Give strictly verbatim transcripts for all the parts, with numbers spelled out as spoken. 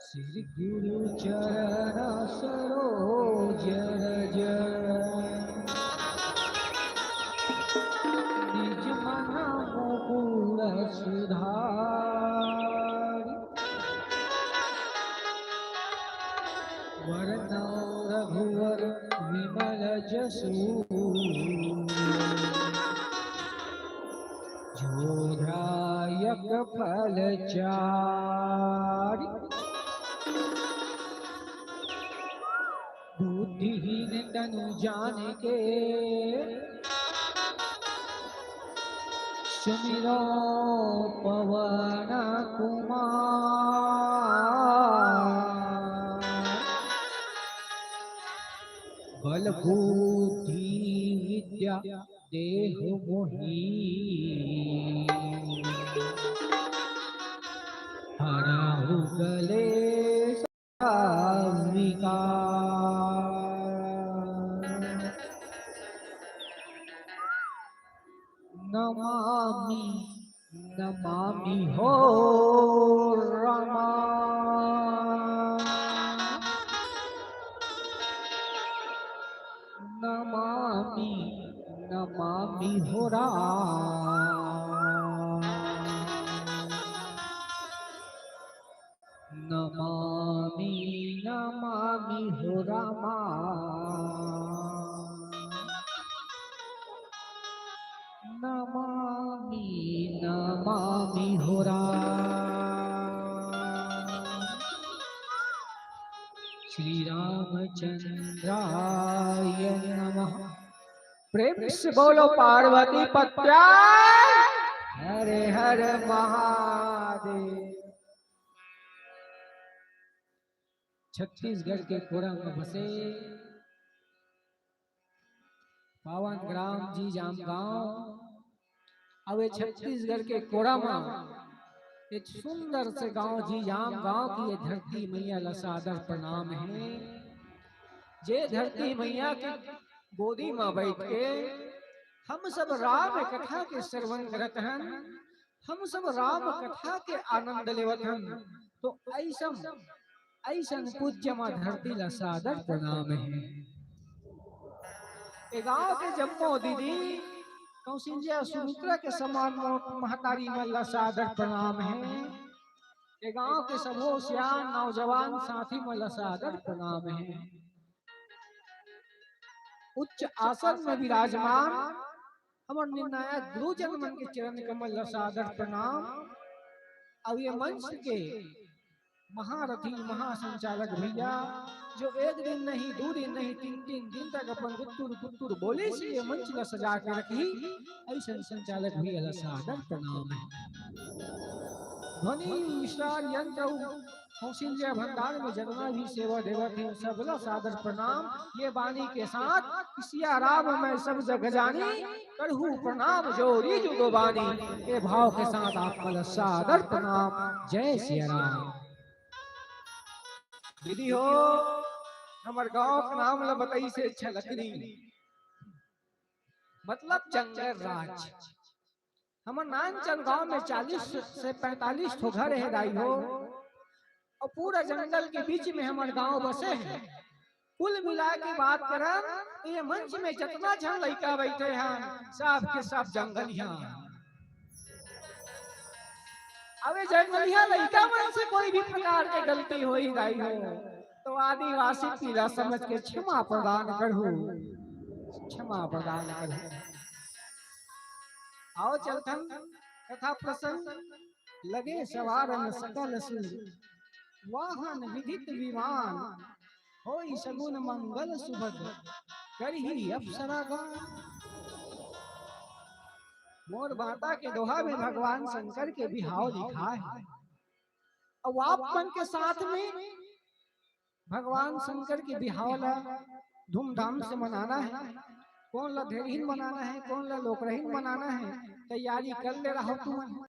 श्री गुरु चरण सरोज रज, निज मन मुकुर सुधारि। वरनौ रघुवर विमल जसु, जोधायक फल चारि। बुद्धिहीन तनु जानिके, सुमिरो पवन कुमार। बल बुद्धि विद्या देहु मोहि, हरहु कलेस विकार। नमामि, नमामि हो रामा। नमामि, नमामि हो रामा। नमामि, नमामि हो रामा। नमामि, नमामि हो रामा। श्री रामचंद्राय नमः। प्रेम से बोलो पार्वती पत्या। हर हर महादेव। छत्तीसगढ़ के कोरा म बसे पावन ग्राम जीजाम गांव, अउ ये छत्तीसगढ़ के कोरा म एक सुंदर से गांव जीजाम गांव की ये धरती मैया ला सादर प्रणाम हे। जे धरती मैया के गोदी म बैठ के हम सब राम कथा के श्रवण करत हन, हम सब राम कथा के आनंद लेवत हन। तो अइसन, अइसन पूज्य माँ धरती ला सादर प्रणाम हे। ए गांव के जम्मो दीदी, कौशिल्या सुमित्रा के समान मो-, महतारी मन ला सादर प्रणाम हे। ए गांव के सबो सियान नौजवान साथी मन ला सादर प्रणाम हे। उच्च आसन में विराजमान हमर निर्णायक गुरुजन मन के चरण कमल ला सादर प्रणाम। अउ ये मंच के महारथी महासंचालक भैया, जो एक दिन नहीं, दू दिन नहीं, तीन, तीन दिन तक अपन गुत्तुर गुत्तुर बोले से ये मंच ला सजा के रखही, अइसन संचालक भैया ला सादर प्रणाम हे। ध्वनि विशाल यंत्र अउ कौशल्या भंडार में जतना भी सेवा देवत हे, सबला सादर प्रणाम। ये बानी के साथ सिया राम मैं सब जग जानी, करहूँ प्रणाम जोरी जुगो बानी। ये भाव के साथ आप मन ला सादर प्रणाम। जय सिया राम। दीदी हो, हमर गांव के नाम ला बताइस हे छलकनी, मतलब जंगल राज। हमर नानचंद गांव में चालीस से पैंतालीस ठो घर हे दाई हो, अउ पूरा जंगल के बीच में हमर गांव बसे हे। कुल मिला के बात करब, ये मंच में जतना झन लइका बइठे हन, सब के सब जंगलिया। अब ये जंगलिया लइका मन से कोई भी प्रकार के गलती होई दाई हो, तो आदिवासी पीड़ा समझ के क्षमा प्रदान करहू, क्षमा प्रदान करहू। आओ चलथन कथा प्रसंग। लगे सवारन सकल सुर, वाहन विदित विमान, होई सगुन मंगल सुभग, करही अप्सरा गान। मोर माता के दोहा में भगवान शंकर के बिहाव लिखाय हे। अब आप मन के साथ में भगवान शंकर के बिहाव ला धूमधाम से मनाना हे। कोन ला धेरहिन मनाना हे, कोन ला लोकरहिन मनाना हे, तैयारी कर ले रहो तुमन।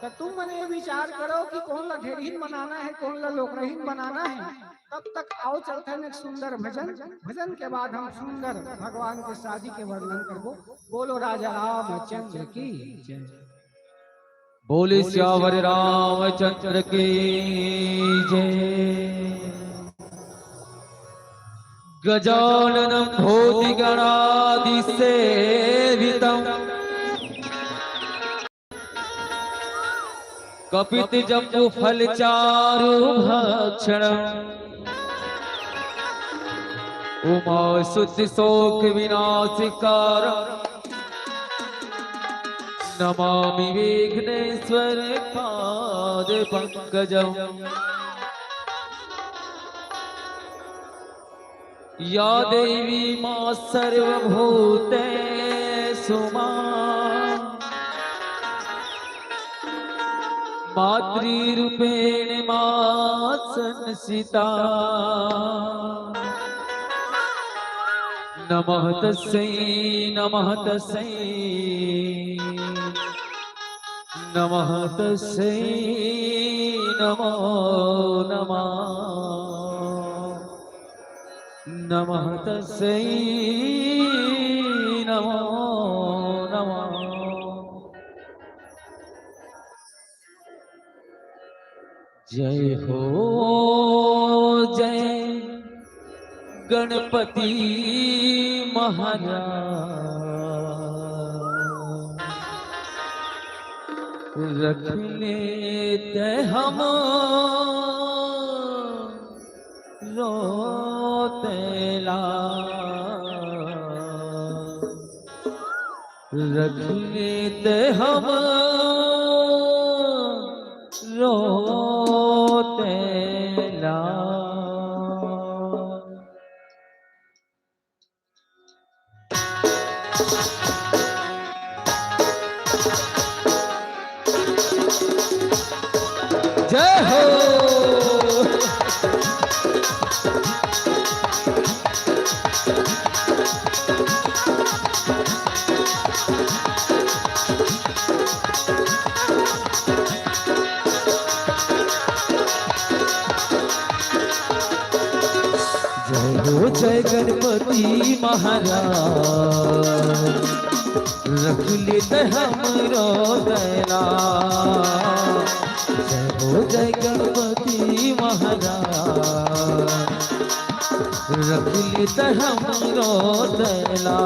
त तुमन ये विचार करो कि कोन ला धेरहिन मनाना हे, कोन ला लोकरहिन मनाना हे। तब तक आओ चलथन एक सुंदर भजन, भजन के बाद हम सुंदर भगवान के शादी के वर्णन करबो। बोलो राजा रामचंद्र की जय। बोले सियावर रामचंद्र की जय। गजाननं भूतगणादिसेवितं कपित्थजम्बूफलचारुभक्षणम् उमासुतशोकविनाशकारम् नमामि विघ्नेश्वर पाद पंकजम। या देवी माँ सर्वभूतेषु माँ मातृरूपेण माँ संस्थिता। नमः तस्यै, नमः तस्यै, नमः तस्यै, नमो नमः। नमः तस्यै, नमो नमः। जय हो, जय गणपति महाराज। रख लेते हम रोतेला, रख लेते हम रोतेला। जय हो। जय हो जय गणपति महाराज, रख लेते हमरो दैला। जय हो जय गणपति महाराज, रख लेते हमरो दैला।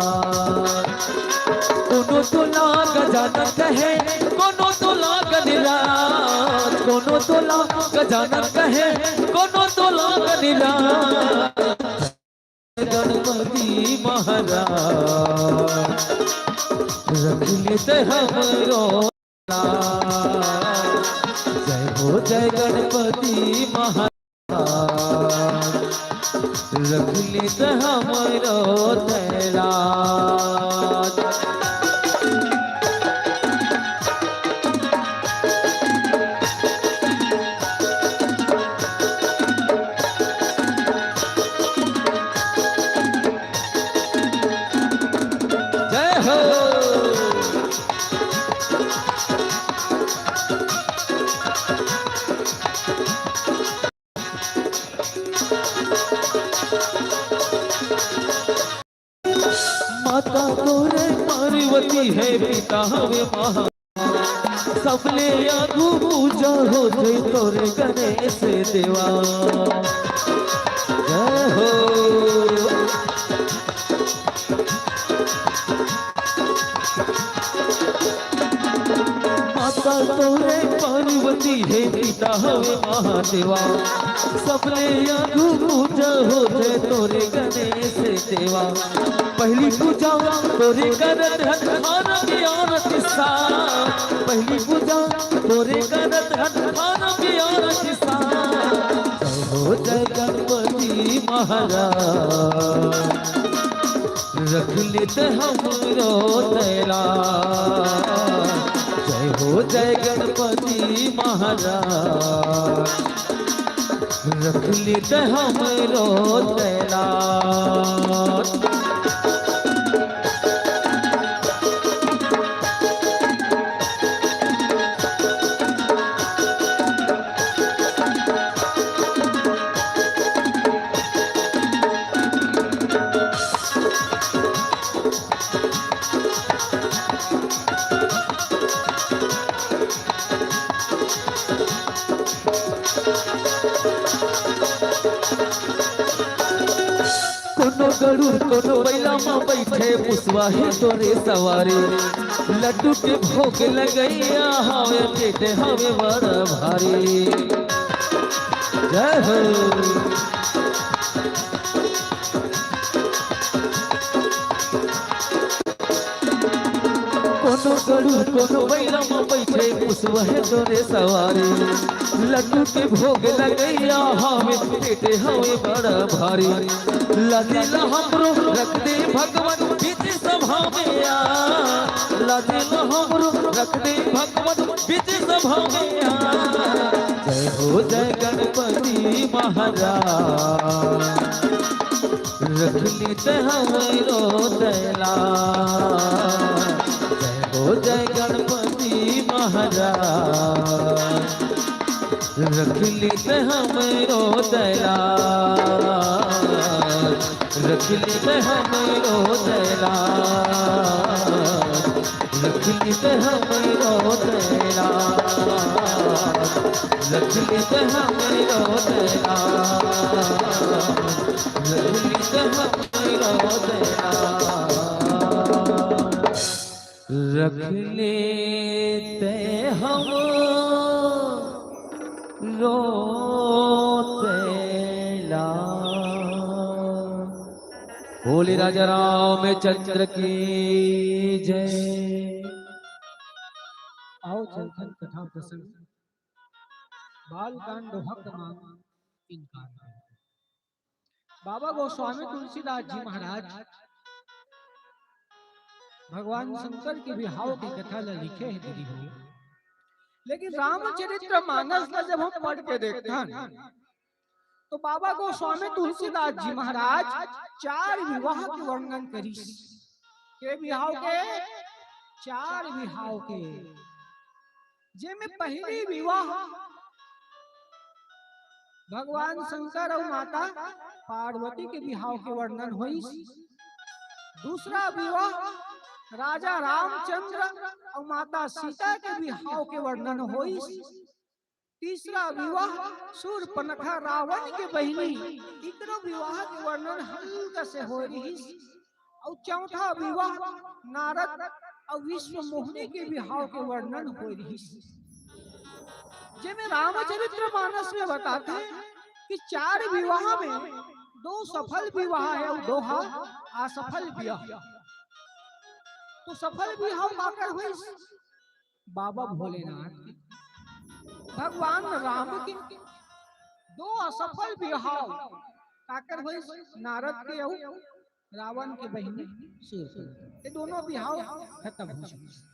कोनो तोला गजानन कहे, कोनो तोला गणराज, कोनो तोला गजानन कहे, कोनो तोला गणराज। गणपति महाराज, रख लेते हमरो दैला। जय हो जय गणपति महाराज, रख लेते हमरो दैला। माता तोरे पार्वती हे, पिता हवे महा-, सबले आगू पूजा होथे तोरे गणेश देवा। जय हो। माता तोरे पार्वती हे, पिता हवे महादेवा। सबले आगू पूजा होथे तोरे गणेश देवा। पहली पूजा तोरे करत हन खाना के आरती सा। पहली पूजा तोरे करत हन खाना के आरती सा। जय हो जय गणपति महाराज। रख लेते हमरो तैला। जय हो जय गणपति महाराज। रख लेते हमरो तैला। कोनो गरुड़ कोनो बैला म बैठे, पुसवा हे तोरे सवारी। लड्डू के भोग लगैया हवे, पेट हवे बड़ भारी। जय हो। कोनो गरुड़ कोनो बैला म बैठे, पुसवा हे तोरे सवारी। लड्डू के भोग लगैया हवे, पेट हवे बड़ भारी। लाजे ला हमरो रख दे भगवान बीच सभा में आ। लाजे ला हमरो रख दे भगवान बीच सभा में आ। जय हो जय गणपति महाराज। रख लेते हमरो तैला। जय हो जय गणपति महाराज। रख लेते हमरो तैला। रख लेते हमरो तैला। रख लेते हमरो तैला। रख लेते हमरो तैला। रख लेते हमरो तैला। रख लेते हमरो तैला। बोले राजा रामचंद्र की जय। आओ चलथन कथा प्रसंग। बाल कांड दोहा क्रमांक तीन का। बाबा गोस्वामी तुलसीदास जी महाराज भगवान शंकर के बिहाव के कथा ला लिखे हे दीदी हो, लेकिन रामचरित्र मानस ला जब हम पढ़ के देखथन तो बाबा गोस्वामी तुलसीदास जी महाराज चार विवाह के वर्णन करिस। के बिहाव के? चार बिहाव के। जेमे पहली विवाह भगवान शंकर अउ माता पार्वती के बिहाव के वर्णन होइस। दूसरा विवाह राजा रामचंद्र अउ माता सीता के बिहाव के वर्णन होइस। तीसरा विवाह शूर्पणखा रावण के बहिनी, इकरो विवाह के वर्णन हल्का से होय रिहिस। अउ चौथा विवाह नारद अउ विश्व मोहिनी के बिहाव के वर्णन होय रिहिस। जेमे रामचरित्र मानस में बताथे कि चार विवाह में दो सफल विवाह हे अउ दो हा असफल विवाह। तो सफल विवाह काकर होइस? बाबा भोलेनाथ के, भगवान राम के दो असफल बिहाव काकर होइस? नारद के अउ रावण के बहिनी शूर्पणखा। ये दोनों बिहाव खत्म हो चुके।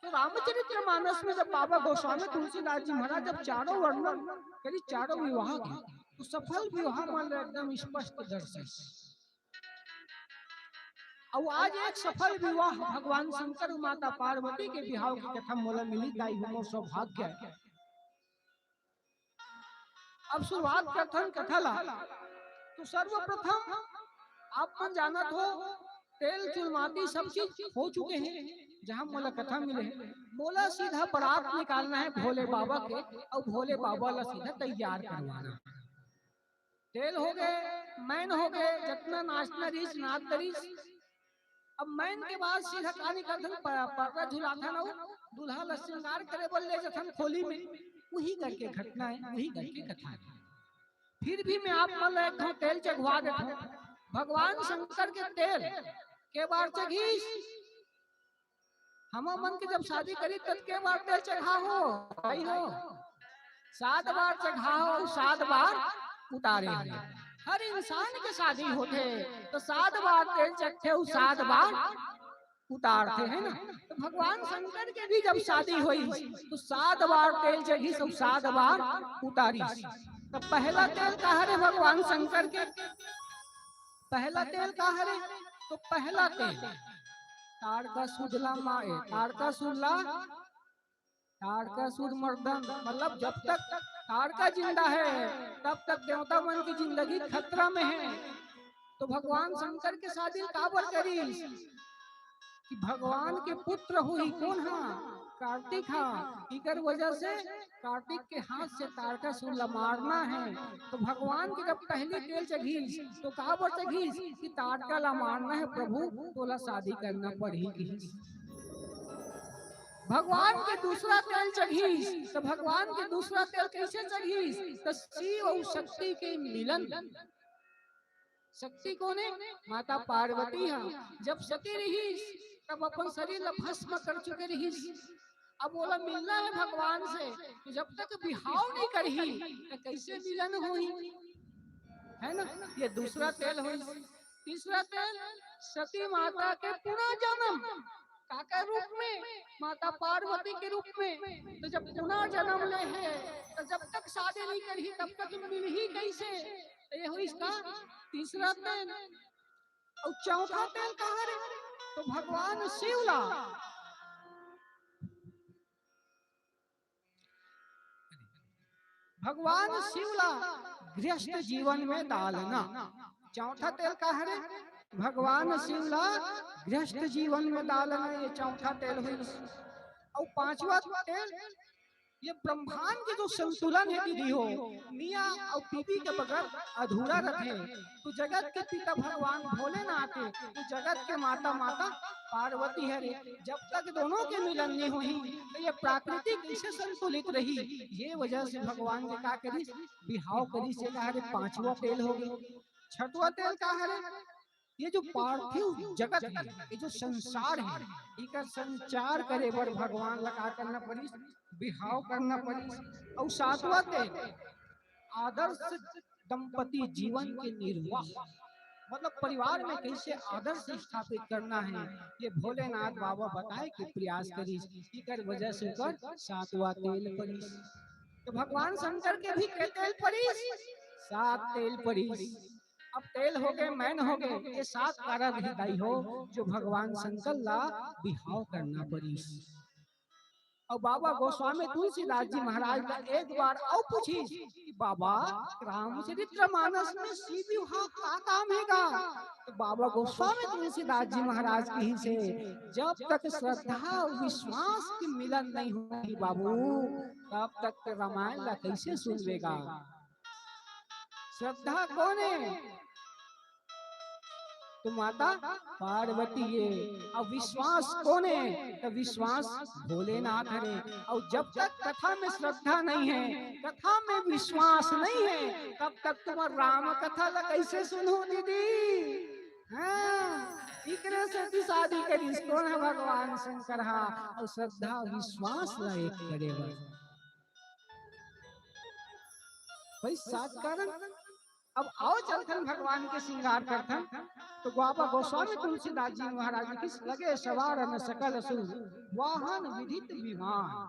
तो रामचरित्र मानस में जब बाबा गोस्वामी तुलसीदास जी महाराज जब चारों वर्णन करी, चारों विवाह के, तो सफल विवाह मन एकदम स्पष्ट दर्शन। अउ आज एक सफल विवाह भगवान शंकर अउ माता पार्वती के बिहाव के कथा मोला मिली, दाई हो मोर सौभाग्य हे। अब शुरुआत करथन कथा ला। तो सर्वप्रथम आप मन जानत हो, तेल चुलमाती सब चीज हो चुके हे, जहाँ मोला कथा मिले हे, मोला सीधा बरात निकालना हे भोले बाबा के, अउ भोले बाबा ला सीधा तैयार करवाना हे। तेल हो गे, मैन हो गे, जतना नाचना रिहिस, नाच रिहिस। अब मैन के बाद सीधा का निकलथन, प-, पर्दा झुलाथन अउ दूल्हा ला श्रृंगार करे बर ले जथन खोली में। वही करके घटना हे, वही करके कथा हे। फिर भी मैं आप मन ला एक ठो तेल चघवा देथों। भगवान शंकर के तेल के बार चघिस? हम मन के जब शादी करी तब के बार तेल चघा हो, भाई हो? सात बार चघा हो, सात बार उतारे हो। हर इंसान के शादी होथे तो सात बार तेल चघथे अउ सात बार उतारथे, है ना? तो भगवान शंकर के भी जब शादी होइस तो सात बार तेल चघिस अउ सात बार उतारिस। तो पहला तेल का हरे भगवान शंकर के? पहला तेल का हरे? तो पहला तेल ताड़का सूद ला मा-, ए, ताड़का सूद ला, ताड़का सूद मर्दन, मतलब जब तक ताड़का जिंदा हे तब तक देवता मन की जिंदगी खतरा में हे। तो भगवान शंकर के शादी काबर करिस? कि भगवान के पुत्र होही कोन हा? कार्तिक हा। इकर वजह से कार्तिक के हाथ से ताड़का सूद ला मारना हे। तो भगवान के जब पहली तेल चघिस तो काबर चघिस? कि ताड़का ला मारना हे प्रभु, तोला शादी करना पड़ही किहिस। भगवान के दूसरा तेल चघिस तो भगवान के दूसरा तेल कैसे चघिस? तो शिव अउ शक्ति के मिलन। शक्ति कोन हे? माता पार्वती हा। जब सती रिहिस तब अपन शरीर ला भस्म कर चुके रिहिस। अब ओला मिलना हे भगवान से, तो जब तक बिहाव नहीं करही तो कैसे मिलन होही, है ना? ये दूसरा तेल होइस। तीसरा तेल सती माता के पुनर्जन्म, काकर रूप में? माता पार्वती के रूप में। तो जब पुनर्जन्म ले हे तो जब तक शादी नहीं करही तब तक मिलही कैसे? तो ये होइस का तीसरा तेल। अउ चौथा तेल का हरे? तो भगवान शिव ला, भगवान शिव ला गृहस्थ जीवन में डालना। चौथा तेल का हरे? भगवान शिव ला गृहस्थ जीवन में डालना, ये चौथा तेल होइस। अउ पांचवा तेल ये ब्रह्मांड के जो संतुलन हे दीदी हो, मियाँ अउ बीबी के बगैर अधूरा रथे। तो जगत के पिता भगवान भोलेनाथ हे, तो जगत के माता, माता पार्वती हरे। जब तक दोनों के मिलन नहीं होही, तो ये प्रकृति कैसे संतुलित रही? ये वजह से भगवान के का करिस? बिहाव करिस। ये का हरे? पांचवा तेल हो गे। छठवा तेल का हरे? ये जो पार्थिव जगत हे, ये जो संसार हे, एकर संचार करे बर भगवान ला का करना पड़िस? बिहाव करना पड़िस। अउ सातवां तेल आदर्श दंपति जीवन के निर्वाह, मतलब परिवार में कैसे आदर्श स्थापित करना हे, ये भोलेनाथ बाबा बताए के प्रयास करिस। एकर वजह से ओकर सातवां तेल पड़िस। तो भगवान शंकर के भी के तेल पड़िस? सात तेल पड़िस। अब तेल हो गे, मैन हो गे, ये सात कारण हे दाई हो, जो भगवान शंकर ला बिहाव करना पड़िस। अउ बाबा गोस्वामी तुलसीदास जी महाराज ला एक बार अउ पूछिस कि बाबा, रामचरित्र मानस में शिव विवाह का काम हे गा? तो बाबा गोस्वामी तुलसीदास जी महाराज किहिस हे, जब तक श्रद्धा अउ विश्वास के मिलन नहीं होही बाबू, तब तक रामायण ला कैसे सुनबे गा? श्रद्धा कोन हे? तो माता पार्वती हे। अउ विश्वास कोन हे? तो विश्वास भोलेनाथ हरे। अउ जब तक कथा में श्रद्धा नहीं हे, कथा में विश्वास नहीं हे, तब तक तुमन राम कथा ला कैसे सुनहू दीदी? हाँ, इकरे सेती शादी करिस कोन हे? भगवान शंकर हा। अउ श्रद्धा विश्वास ला एक करे बर भाई, सात कारण। अब आओ चलथन भगवान के श्रृंगार करथन। तो बाबा गोस्वामी तुलसीदास जी महाराज जी किहिस, लगे सवारन सकल सुर, वाहन विधित विमान।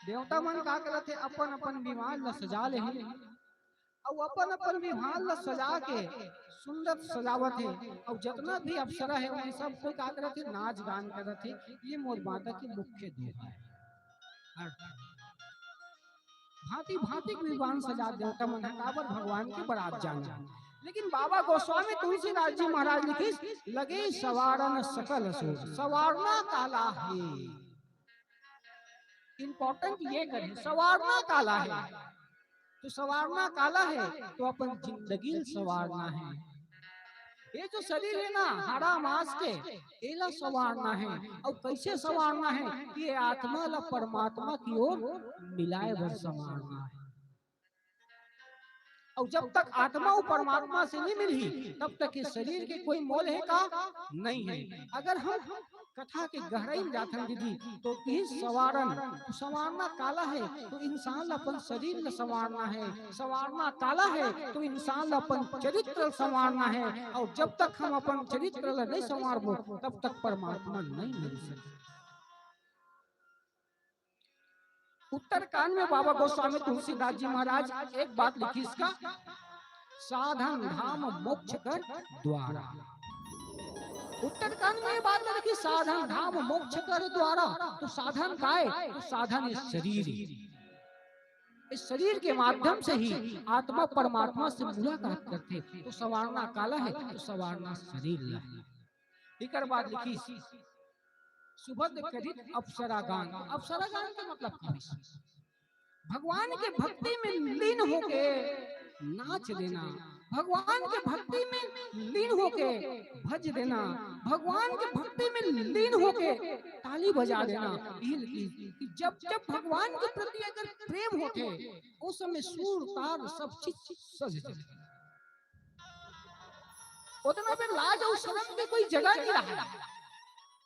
देवता मन का करत हे? अपन अपन विमान ला सजा ले हे। अउ अपन अपन विमान ला सजा के सुंदर सजावत हे। अउ जतना भी अप्सरा हे, उन सब कोई का करत हे? नाच गान करत हे। ये मोर माता के मुख्य दोहा हे। भांति भांति के विद्वान सजात देवता मन ह काबर भगवान के बरात जाना। लेकिन बाबा गोस्वामी तुलसीदास जी महाराज लिखिस, लगे सवारन सकल सोर, सवारना काला हे। इंपॉर्टेंट ये करे, सवारना काला हे। तो सवारना काला हे, तो अपन जिंदगी ल सवारना हे। ये जो शरीर हे ना, हाड़ा मांस के, एला सवारना हे। अउ कैसे सवारना हे? ये आत्मा ला परमात्मा की ओर मिलाए बर सवारना हे। अउ जब तक आत्मा अउ परमात्मा से नहीं मिलही, तब तक ये शरीर के कोई मोल हे का? नहीं हे। अगर हम कथा के गहराई में जाथन दीदी, तो इही सवारन, सवारना काला हे, तो इंसान ला अपन शरीर ला सवारना हे, सवारना काला हे, तो इंसान ला अपन चरित्र ला सवारना हे। अउ जब तक हम अपन चरित्र ला नहीं सवारबो, तब तक परमात्मा नहीं मिल सकही। उत्तरकांड में बाबा गोस्वामी तुलसीदास जी महाराज एक बात लिखिस का, साधन धाम मोक्ष कर द्वारा। उत्तरकांड में ये बात लिखिस, साधन धाम मोक्ष कर द्वारा। तो साधन काय? तो साधन ये शरीर हे। इस शरीर के माध्यम से ही आत्मा परमात्मा से मुलाकात करथे। तो सवारना काला हे, तो सवारना शरीर ला हे। इकर बाद लिखिस, सुभद करित अप्सरा गान। अप्सरा गान के मतलब का होइस? भगवान के भक्ति में लीन होके नाच देना, भगवान के भक्ति में लीन होके भज देना, भगवान के भक्ति में लीन होके ताली बजा देना। इही लिखिस कि जब जब भगवान के प्रति अगर प्रेम होथे, उस समय सुर ताल सब चीज सज जाथे। ओतना बेर लाज अउ शरम के कोई जगह नहीं रहा।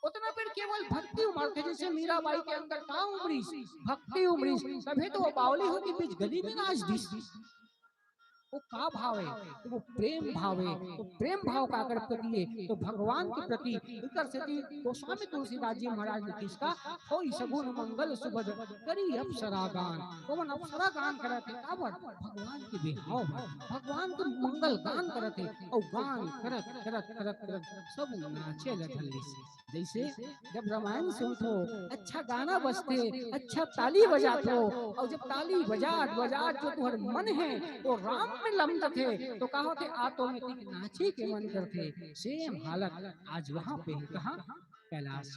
ओतना बेर केवल भक्ति उमरथे, जैसे मीराबाई के अंदर का उमरिस? भक्ति उमरिस। तभे तो वो बावली हो के बीच गली में नाच दिस। वो का भाव हे? तो वो प्रेम भाव हे। तो प्रेम भाव का अगर प्रति हे, तो भगवान के प्रति। इकर सेती गोस्वामी तुलसीदास जी महाराज लिखिस का, होई सगुन मंगल सुभद करी अप्सरा गान। ओमन अप्सरा गान करत हे, काबर? भगवान के बिहाव बर, भगवान के मंगल गान करत हे। अउ गान करत, करत, करत, करत सब नाचे ल धर लिस। जैसे जब रामायण सुनथो, अच्छा गाना बजथे, अच्छा ताली बजाथो, अउ जब ताली बजात बजात जो तुहर मन हे, वो राम में लमकथे, तो का होथे, automatic नाचे के मन करथे। Same हालत आज वहां पे हे, कहां? कैलाश।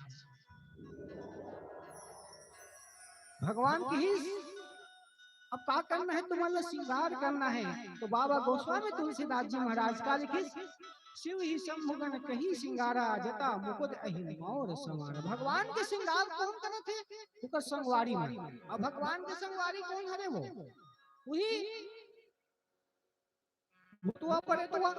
भगवान किहिस, अब का करना हे? तुमन ला श्रृंगार करना हे। तो बाबा गोस्वामी तुलसीदास जी महाराज का लिखिस, शिव ही शंभुगण कही श्रृंगारा, जटा मुकुट अहि मौर संवारा। भगवान के श्रृंगार कोन करत हे? ओकर संगवारी मन। अब भगवान के संगवारी कोन हरे वो? उही भूतवा परेतवा,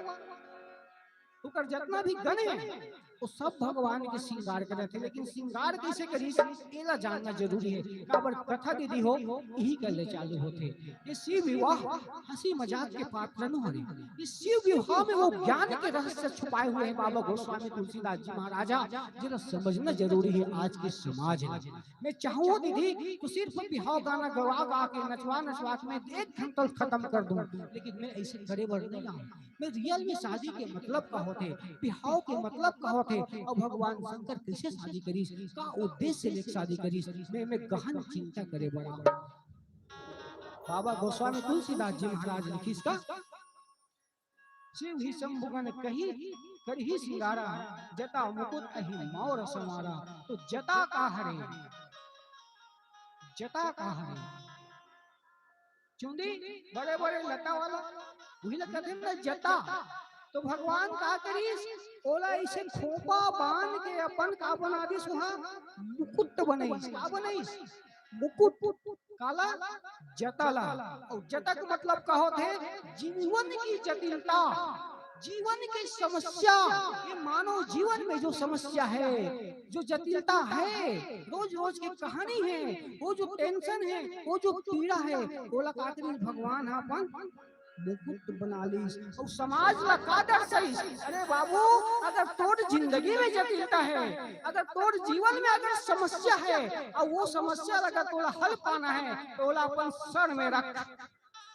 ओकर जतना भी गण हे, वो सब भगवान के श्रृंगार करत हे। लेकिन श्रृंगार कैसे करिस, एला जानना जरूरी हे। काबर कथा दीदी हो, इही कर ले चालू होथे। ये शिव विवाह हंसी मजाक के पात्र नो हरे। ये शिव विवाह में वो ज्ञान के रहस्य छुपाए हुए हे बाबा गोस्वामी तुलसीदास जी महाराजा, जेला समझना जरूरी हे आज के समाज में। मैं चाहूँ दीदी, तू सिर्फ बिहाव गाना गवा गा के, नचवा नचवा के मैं एक घंटा खत्म कर दूं, लेकिन मैं ऐसे करे बर नहीं आऊँ। मैं रियल में शादी के मतलब का होथे, बिहाव के मतलब का होथे, अउ भगवान शंकर कैसे शादी करिस, का उद्देश्य ले शादी करिस, मैं, मैं गहन चिंता करे बर आऊँ। बाबा गोस्वामी तुलसीदास जी महाराज लिखिस का, शिव ही शंभुगण कही करही श्रृंगारा, जटा मुकुट अहि मौर संवारा। तो जटा का हरे, जटा का हरे, चुंदी बड़े बड़े लता वाला, उही ला कथे ना जटा। तो भगवान का करिस, ओला ऐसे खोपा बांध के अपन का बना दिस, वहां मुकुट बनाइस। का बनाइस? मुकुट। काला? जटा ला। अउ जटा के मतलब का होथे? जीवन की जटिलता, जीवन की समस्या, ये मानव जीवन में जो समस्या हे, जो जटिलता हे, रोज रोज की कहानी हे, वो जो टेंशन हे, वो जो पीड़ा हे, ओला का करिस भगवान ह अपन मुकुट बना लिस। अउ समाज ला का दर्शाइस? अरे बाबू, अगर तोर जिंदगी में जटिलता हे, अगर तोर जीवन में अगर समस्या हे, अउ वो समस्या ला अगर तोला हल पाना हे, तो ओला अपन सर में रख,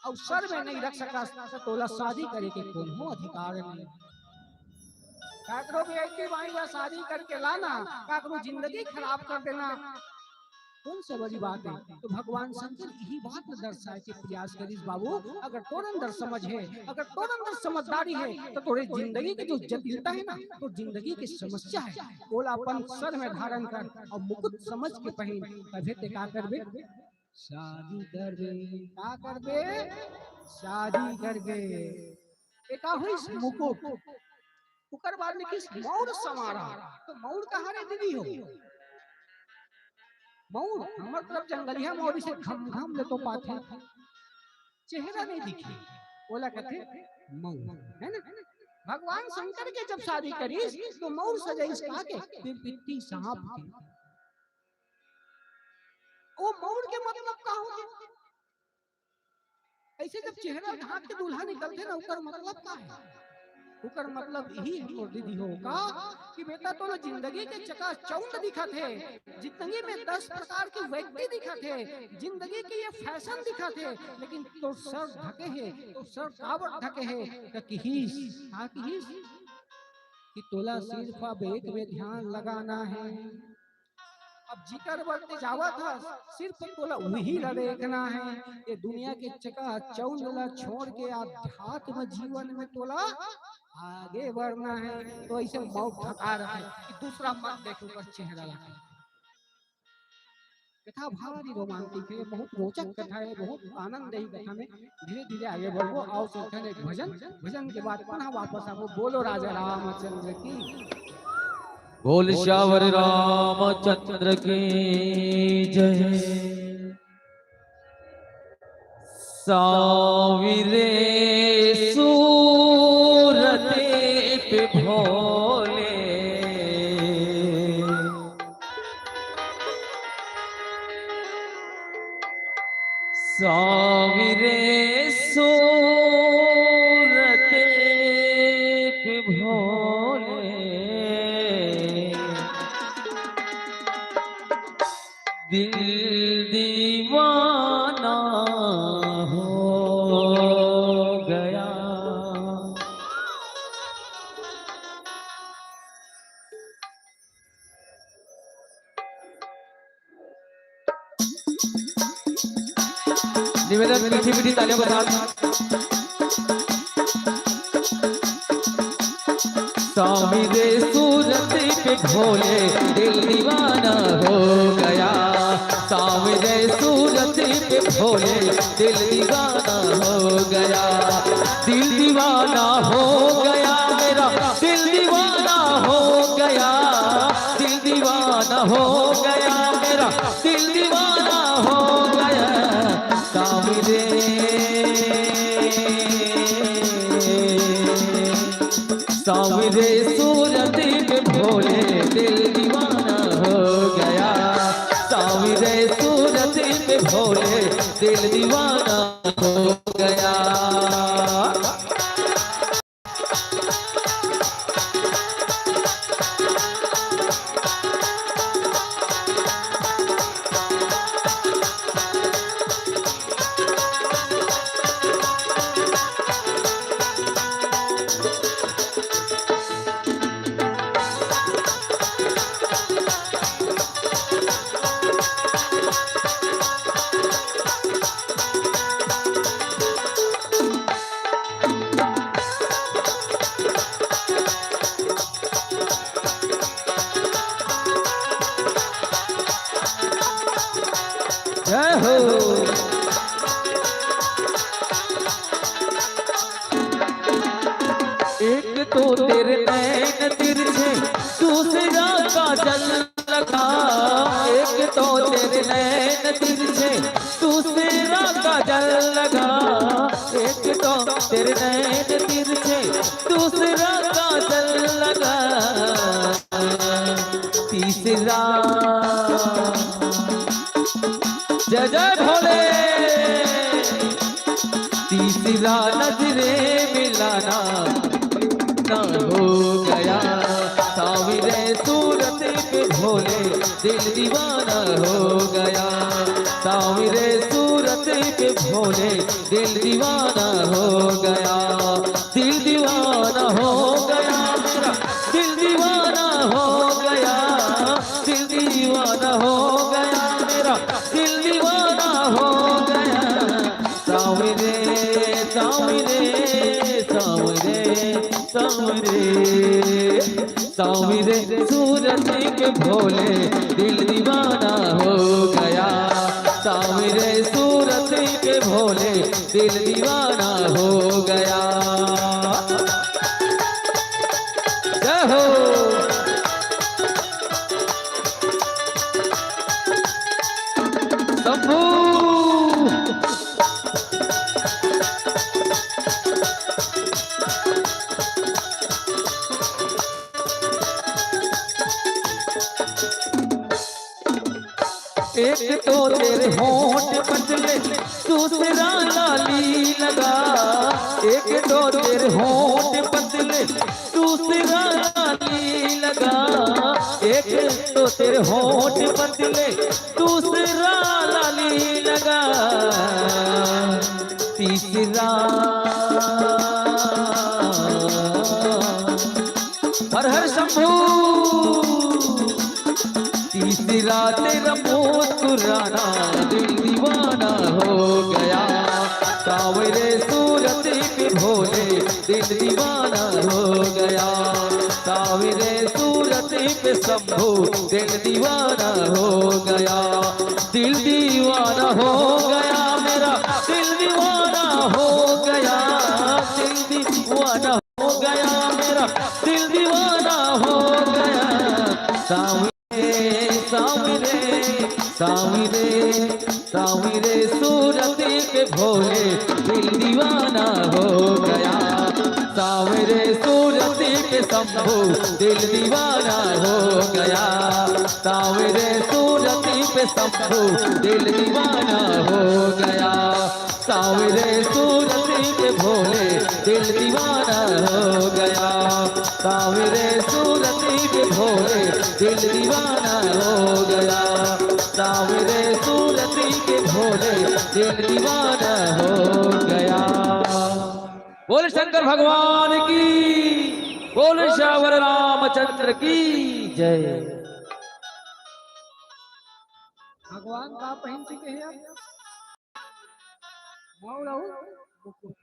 अउ सर में नहीं रख सकस, तो तोला शादी करे के कोनो अधिकार नहीं। काकरो बेटी बाई ला शादी करके लाना, काकरो जिंदगी खराब कर देना, कौन सा बड़ी बात है? तो भगवान शंकर यही बात ल दर्शाए के प्रयास करिस, बाबू, अगर तोर अंदर समझ है, अगर तोर अंदर समझदारी है, तो तोरे जिंदगी के जो जटिलता है ना, तो जिंदगी के समस्या है, ओला अपन सर में धारण कर और मुकुट समझ के पहिन, तभे ते का करबे? शादी करबे। का करबे? शादी करबे। ए का होइस? मुकुट। ओकर बाद लिखिस मौर संवारा। तो मौर कहाँ रे दीदी हो? मौर हमर तरफ जंगलिया मौर से घम घम ले तो पाथे, चेहरा नहीं दिखे, ओला कथे मौर, है ना? भगवान शंकर के जब शादी करिस तो मौर सजाइस का के? पिरपित्ती सांप के। ओ मौर के मतलब का होथे? ऐसे जब चेहरा ढांक के दूल्हा निकलथे ना, ओकर मतलब का है? ओकर मतलब यही है मोर दीदी हो का कि बेटा तोला जिंदगी के चकाचौंध दिखत हे, जिंदगी में दस प्रकार के व्यक्ति दिखत हे, जिंदगी के ये फैशन दिखत हे, लेकिन तोर सर ढके हे, तोर सर काबर ढके हे? त किहिस, का किहिस कि तोला सिर्फ अब एक में ध्यान लगाना है। अब जिकर बर ते जावत हस, सिर्फ तोला उही ला देखना है। ये दुनिया के चकाचौंध ला छोड़ के अध्यात्म जीवन में तोला आगे बढ़ना है। तो ऐसे मौत ठका रहे कि दूसरा मत देखो ओकर चेहरा ला। कथा भारी रोमांटिक है, बहुत रोचक कथा है, बहुत आनंद है कथा में। धीरे धीरे आगे बढ़बो। आओ सुनथन एक भजन, भजन के बाद पुनः वापस आबो। बोलो राजा रामचंद्र की। बोल सियावर रामचंद्र की जय। सांवरे सूरत पे भोले, सांवरे सूरत पे भोले, दिल दीवाना हो गया। निवेदन, मीठी मीठी तालियां बजा। सांवरे सूरत पे भोले दिल दीवाना हो गया, सांवरे सूरत पे भोले दिल दीवाना हो गया, दिल दीवाना हो गया मेरा, दिल दीवाना हो गया, दिल दीवाना हो गया मेरा, दिल दीवाना हो गया। सांवरे, सांवरे सूरत पे भोले दिल दीवाना हो गया, सांवरे सूरत पे भोले दिल दीवाना हो गया। जय हो। एक तो तेरे नैन तिरछे, दूसरा काजल लगा। एक तो तेरे नैन तिरछे, दूसरा काजल लगा। एक तो तेरे नैन तिरछे, दूसरा काजल लगा। तीसरा, जय जय भोले। तीसरा नजरे मिलाना ना हो गया। सांवरे सूरत पे भोले दिल दीवाना हो गया। सांवरे सूरत पे भोले दिल दीवाना हो गया। दिल दीवाना हो गया मेरा, दिल दीवाना हो गया, दिल दीवाना हो गया मेरा, सांवरे, सांवरे, सांवरे, सांवरे सूरत के भोले दिल दीवाना हो गया। सांवरे सूरत के भोले दिल दीवाना हो गया। जय हो शंभू। एक तो तेरे होंठ पतले, दूसरा लाली लगा। एक तो तेरे होंठ पतले, दूसरा लाली लगा। एक तो तेरे होंठ पतले, दूसरा लाली लगा। तीसरा, हर हर शंभू। तीसरा तेरा मुस्कुराना, दिल दीवाना हो गया। सांवरे सूरत पे भोले, दिल दीवाना हो गया। सांवरे सूरत पे शंभू, दिल दीवाना हो गया। दिल दीवाना हो गया मेरा, दिल दीवाना हो गया। दिल दीवाना हो गया मेरा, दिल दीवाना हो गया। सांवरे, सांवरे, सांवरे, सांवरे सूरत पे भोले, दिल दीवाना हो गया। सांवरे सूरत पे शंभू, दिल दीवाना हो गया। सांवरे सूरत पे शंभू, दिल दीवाना हो गया। सांवरे सूरत पे भोले, दिल दीवाना हो गया। सांवरे सूरत पे भोले, दिल दीवाना हो गया। सांवरे सूरत पे भोले, दिल दीवाना हो गया। बोल शंकर भगवान की, बोल श्यावर रामचंद्र की जय। भगवान का पहिन चुके हैं आप? मौर अउ मुकुट।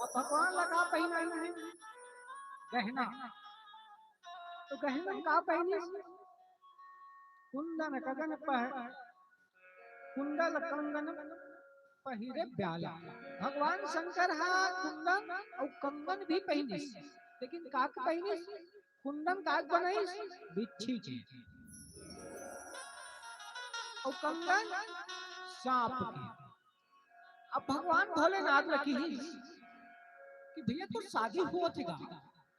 अब भगवान ला का पहिनाना हे? गहना। तो गहना का पहिने? कुंदन कगन पह, कुंडल कंगन पहिरे ब्याला। भगवान शंकर हा कुंदन अउ कंगन भी पहिनिस, लेकिन का के पहिनिस? कुंदन का के बनाइस? बिच्छी के। अउ कंगन सांप के। अब भगवान भोलेनाथ ला किहिस कि भैया, तोर शादी होत हे गा,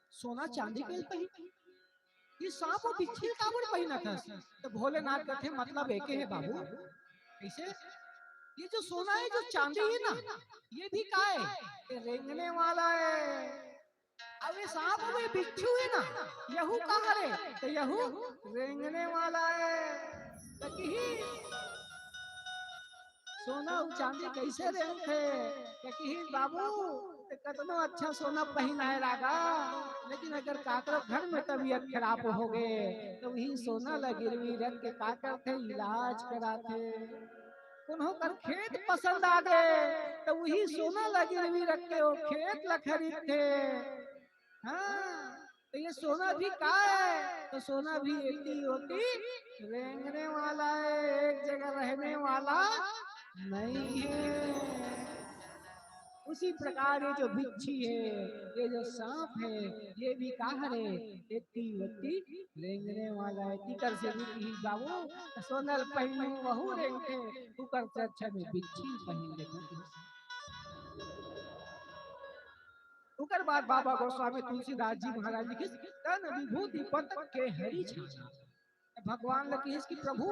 सोना चांदी के पहिन, ये सांप अउ बिच्छी काबर पहिनत हस? तो भोलेनाथ कथे, मतलब एके हे बाबू। कैसे? ये जो सोना हे, जो चांदी हे ना, ये भी का हे? ये रेंगने वाला हे। अब ये सांप अउ ये बिच्छू हे ना, यहू का हरे? तो यहू रेंगने वाला हे। तो किहिस, सोना अउ चांदी कैसे रेंगथे? तो किहिस, बाबू, ते कतनो अच्छा सोना पहिनाए ला गा, लेकिन अगर काकरो घर में तबीयत खराब होगे, तो वही सोना ला गिरवी रख के का करथे? इलाज कराथे। कोनो कर खेत पसंद आगे, तो वही सोना ला गिरवी रख के वो खेत ला खरीदथे। हाँ, तो ये सोना भी का हे? तो सोना भी एती ओती रेंगने वाला हे, एक जगह रहने वाला नहीं हे। उसी प्रकार ये जो बिच्छी हे, ये जो सांप हे, ये भी का हरे? एती ओती रेंगने वाला हे। तिकर से भी किहिस बाबू, सोना ल पहिनहूं, वहू रेंगथे, उकर से अच्छा में बिच्छी पहिन लेहूं। उकर बाद बाबा गोस्वामी तुलसीदास जी महाराज लिखिस, "तन विभूति पत केहरि छाया।" भगवान ल किहिस कि प्रभु,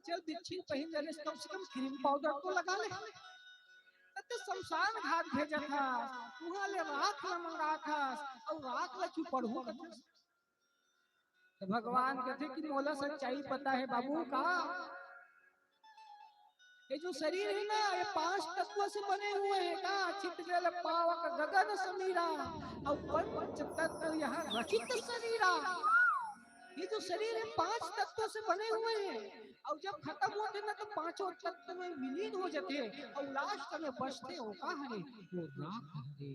चल बिच्छी पहिन ले रेहेस, कम से कम cream powder तो लगा ले। त ते शमशान घाट भेजत हस, उहां ले राख ल मंगात हस, अउ राख ल चुपड़हूं कथस। त भगवान कथे कि मोला सच्चाई पता हे बाबू का, ये जो शरीर हे ना, ये पांच तत्व से बने हुए हे का, चित जल पावक गगन समीरा, अउ पंच तत्व यहां रचित शरीरा। ये जो शरीर है, पांच तत्वों से बने हुए हैं, और जब खत्म होते ना, तो पांचों तत्व में विलीन हो जाते हैं, और लास्ट में बचते हो का हरे, वो राख हरे।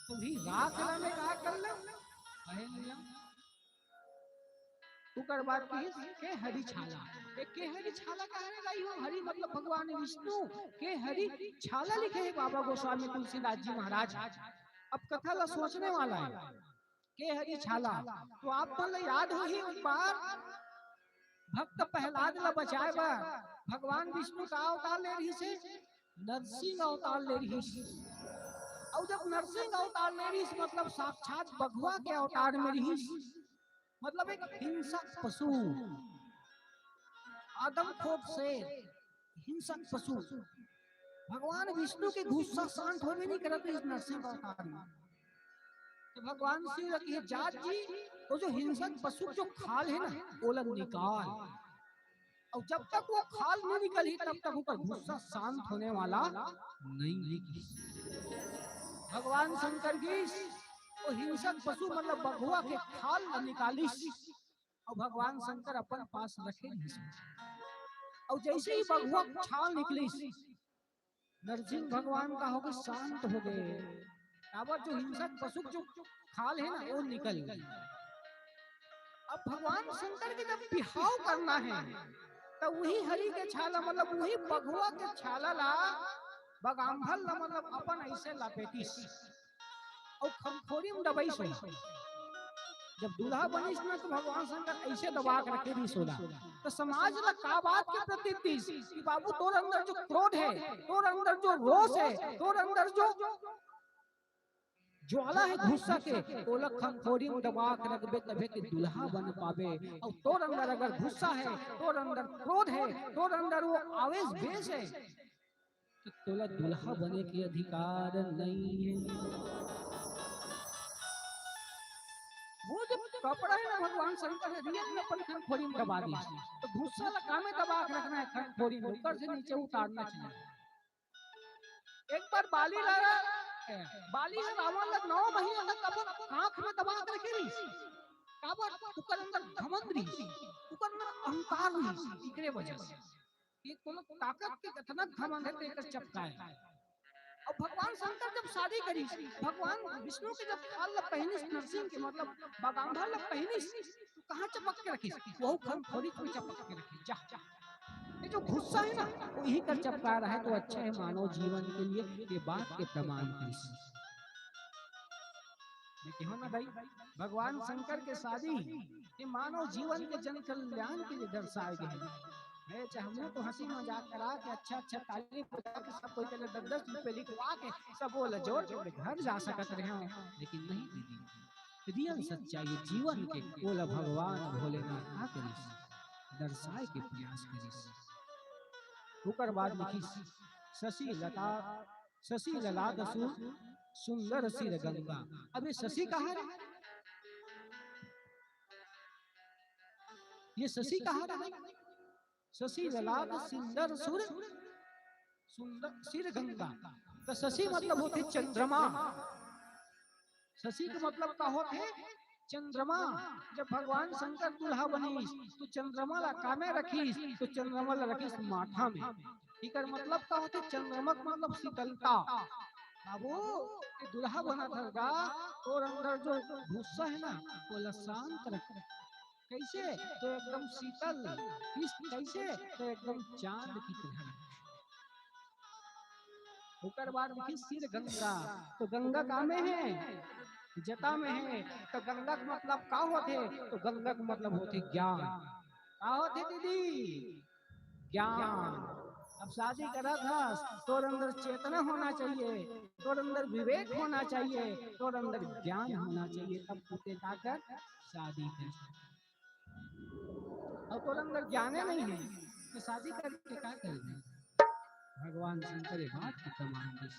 तो भी राख ला में का कर ला, पहन ला। ओकर बाद कहिस के हरि छाला। ए, के हरि छाला का हरे दाई हो? हरि मतलब भगवान विष्णु। के हरि छाला लिखे हे बाबा गोस्वामी तुलसीदास जी महाराज। अब कथा ला सोचने वाला है। के हरि छाला। तो आप मन ला याद होही, एक बार भक्त प्रहलाद ला बचाए बर भगवान विष्णु का अवतार ले रहिस हे? नरसिंह अवतार ले रहिस। और जब नरसिंह अवतार ले रहिस, मतलब साक्षात बघवा के अवतार में रहिस, मतलब एक हिंसक पशु, आदमखोर शेर, हिंसक पशु। भगवान विष्णु के गुस्सा शांत होबे नहीं करत इस नरसिंह अवतार में। तो भगवान शिव ला कहे, "जात जी, वो जो हिंसक पशु जो खाल है ना, वो ला निकाल।" और जब तक वो खाल नहीं निकलही, तब तक ओकर गुस्सा शांत होने वाला नहीं है। भगवान शंकर जी वो हिंसक पशु मतलब बघवा के खाल ला निकालिस, और भगवान शंकर अपन पास रखे रहिस। और जैसे ही बघवा खाल निकलिस, नरसिंह भगवान का होगे, शांत हो गए। काबर जो हिंसक पशु जो खाल है ना, वो निकल गए। अब भगवान शंकर के जब बिहाव करना है, तो वही हरि के छाला, मतलब वही बघवा के छाला ला, बगाम्भल ला, मतलब अपन ऐसे लपेटिस और खमखोरी में दबाइस। जब दूल्हा बनिस ना, तो भगवान शंकर ऐसे दबा के रखे रहिस ओला। तो समाज ला का बात के प्रतीक दिस कि बाबू, तोर अंदर जो क्रोध है, तोर अंदर जो रोष है, तोर अंदर जो ज्वाला है गुस्सा के, ओला खमखोरी में दबा के रखबे, तभे के दूल्हा बन पाबे। और तोर अंदर अगर गुस्सा है, तोर अंदर क्रोध है, तोर अंदर वो आवेश द्वेष है, तो तोला दूल्हा बने के अधिकार नहीं है। वो जो कपड़ा है ना, भगवान शंकर ने रियल में अपन खमखोरी में दबा दिस, तो गुस्सा ला कामे दबा के रखना है खमखोरी में, ऊपर से नीचे उतारना चाहिए। एक बार बाली ला, बाली ह रावण ला नौ महीना तक अपन आंख में दबा के रखे रहिस। काबर? ओकर अंदर घमंड रहिस, ओकर अंदर अहंकार रहिस, एकरे वजह से। ये कोनो ताकत के इतना घमंड है, तेकर चपकाए। अब भगवान शंकर जब शादी करिस, भगवान विष्णु के जब खाल ला पहिनिस, नरसिंह के मतलब बगाम्भल ला पहिनिस, तो कहाँ चपक के रखिस? वहू खमखोरी में चपक के रखिस। जा, जा। ये जो गुस्सा है ना, वो यही कर चपका रहा है, तो अच्छा है मानव जीवन के लिए ये बात के प्रमाण करिस। मैं कहूँ ना भाई, भगवान शंकर के शादी ये मानव जीवन के जन कल्याण के लिए दर्शाए गए हैं। मैं चाहे हमने तो हंसी मजाक करा के, अच्छा अच्छा ताली बजा के, सब कोई के लिए दस दस रुपए लिखवा के सब वो ला जोर के घर जा सकत रहे हो, लेकिन नहीं दीदी, रियल सच्चाई जीवन के ओला भगवान भोलेनाथ का करिस, दर्शाए के प्रयास करिस। ओकर बाद लिखिस, शशि लता, शशि ललाट सु-, सुंदर सिर गंगा। अब ये शशि कहाँ है? ये शशि कहाँ है? शशि ललाट सुंदर सुर, सुंदर सिर गंगा। तो शशि मतलब होथे चंद्रमा। शशि के मतलब का होथे? चंद्रमा। जब भगवान शंकर दूल्हा बनिस, तो चंद्रमा ला कामे रखिस? तो चंद्रमा ला रखिस माथा में। एकर मतलब का होथे? चंद्रमा के मतलब शीतलता। बाबू, ये दूल्हा बनत हस गा, तोर अंदर जो गुस्सा है ना, ओला शांत रख। कैसे? तो एकदम शीतल। किस कैसे? तो एकदम चांद की तरह। ओकर बाद लिखिस सिर गंगा, तो गंगा का में है? जटा में है। तो गंगा का मतलब का होथे? तो गंगा का मतलब होथे ज्ञान। का होथे दीदी? ज्ञान। अब शादी करत हस, तोर अंदर चेतना होना चाहिए, तोर अंदर विवेक होना चाहिए, तोर अंदर ज्ञान होना चाहिए, तब तू ते का कर शादी कर। और तोर अंदर ज्ञाने नहीं है, तो शादी करके का करेगा? भगवान शंकर ये बात के प्रमाण दिस।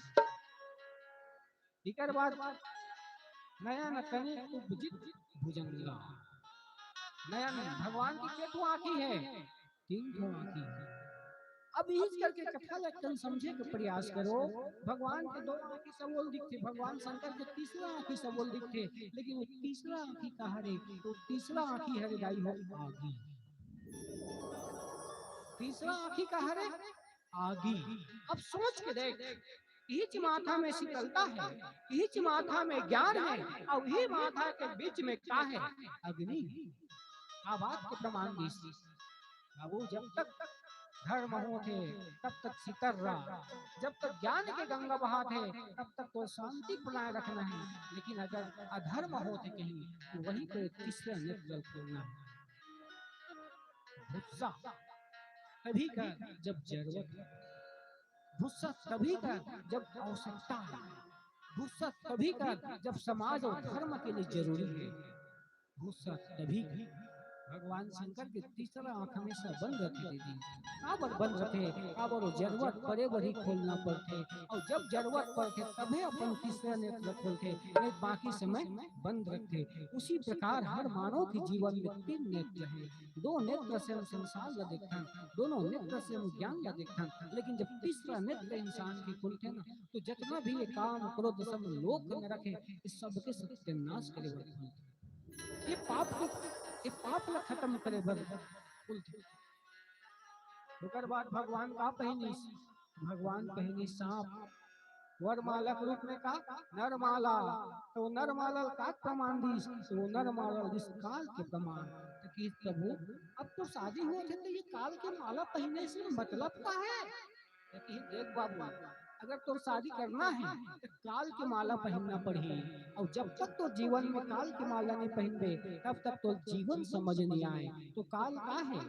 एकर बाद नयन कनिक उपजित भुजंगा। नयन भगवान की के ठो आँखी है? तीन ठो आँखी है। अब इही करके कथा ल कन समझे के प्रयास करो। भगवान के दो आंखी सबोल दिखथे, भगवान शंकर के तीसरा आंखी सबोल दिखथे, लेकिन वो तीसरा आंखी कहाँ रे? तो तीसरा आंखी हरे दाई हो आगी। तीसरा आंखी कहाँ रे? आगी। अब सोच के देख, इही माथा में शीतलता है, इही माथा में ज्ञान है, और इही माथा के बीच में का है? अग्नि। का बात के प्रमाण दिस? बाबू, जब तक धर्म होथे, तब तक शीतल रह। जब तक ज्ञान के गंगा बहाथे, तब तक तो शांति बनाए रखना है। लेकिन अगर अधर्म होथे कहीं, तो वहीं पे तीसरा नेत्र खोलना है। भूसा तभी कर जब जरूरत है, भूसा तभी कर जब आवश्यकता है, भूसा तभी कर जब समाज और धर्म के लिए जरूरी है। भूसा तभी कर। भगवान शंकर के तीसरा आंख हमेशा बंद रखे दीदी। काबर बंद रखे? काबर वो जरूरत पड़े बर ही खोलना पड़थे, और जब जरूरत पड़थे तभे अपन तीसरा नेत्र खोलथे, नहीं बाकी समय बंद रखथे। उसी प्रकार हर मानव के जीवन में तीन नेत्र हैं। दो नेत्र से हम संसार ला देखथन, दोनों नेत्र से हम ज्ञान ला देखथन, लेकिन जब तीसरा नेत्र इंसान के खुलथे ना, तो जितना भी ये काम क्रोध सब लोक में रखे, इस सबके सत्यानाश करे बर खुलथे। ये पाप को, ये पाप ला खत्म करे बर खुलथे। ओकर बाद भगवान का पहिनिस? भगवान पहिनिस सांप। वरमाला के रूप में का? नरमाला। तो नरमाला का प्रमाण दिस? तो वो नरमाला दिस काल के प्रमाण। तो कि प्रभु, अब तो शादी होत हे, तो ये काल के माला पहिने से मतलब का है? तो कि देख बाबू, अगर तोर शादी करना है, तो काल के माला पहिनना पड़ही। और जब तक तो जीवन में काल के माला नहीं पहिनबे, तब तक तो जीवन समझ नहीं आए। तो काल का है?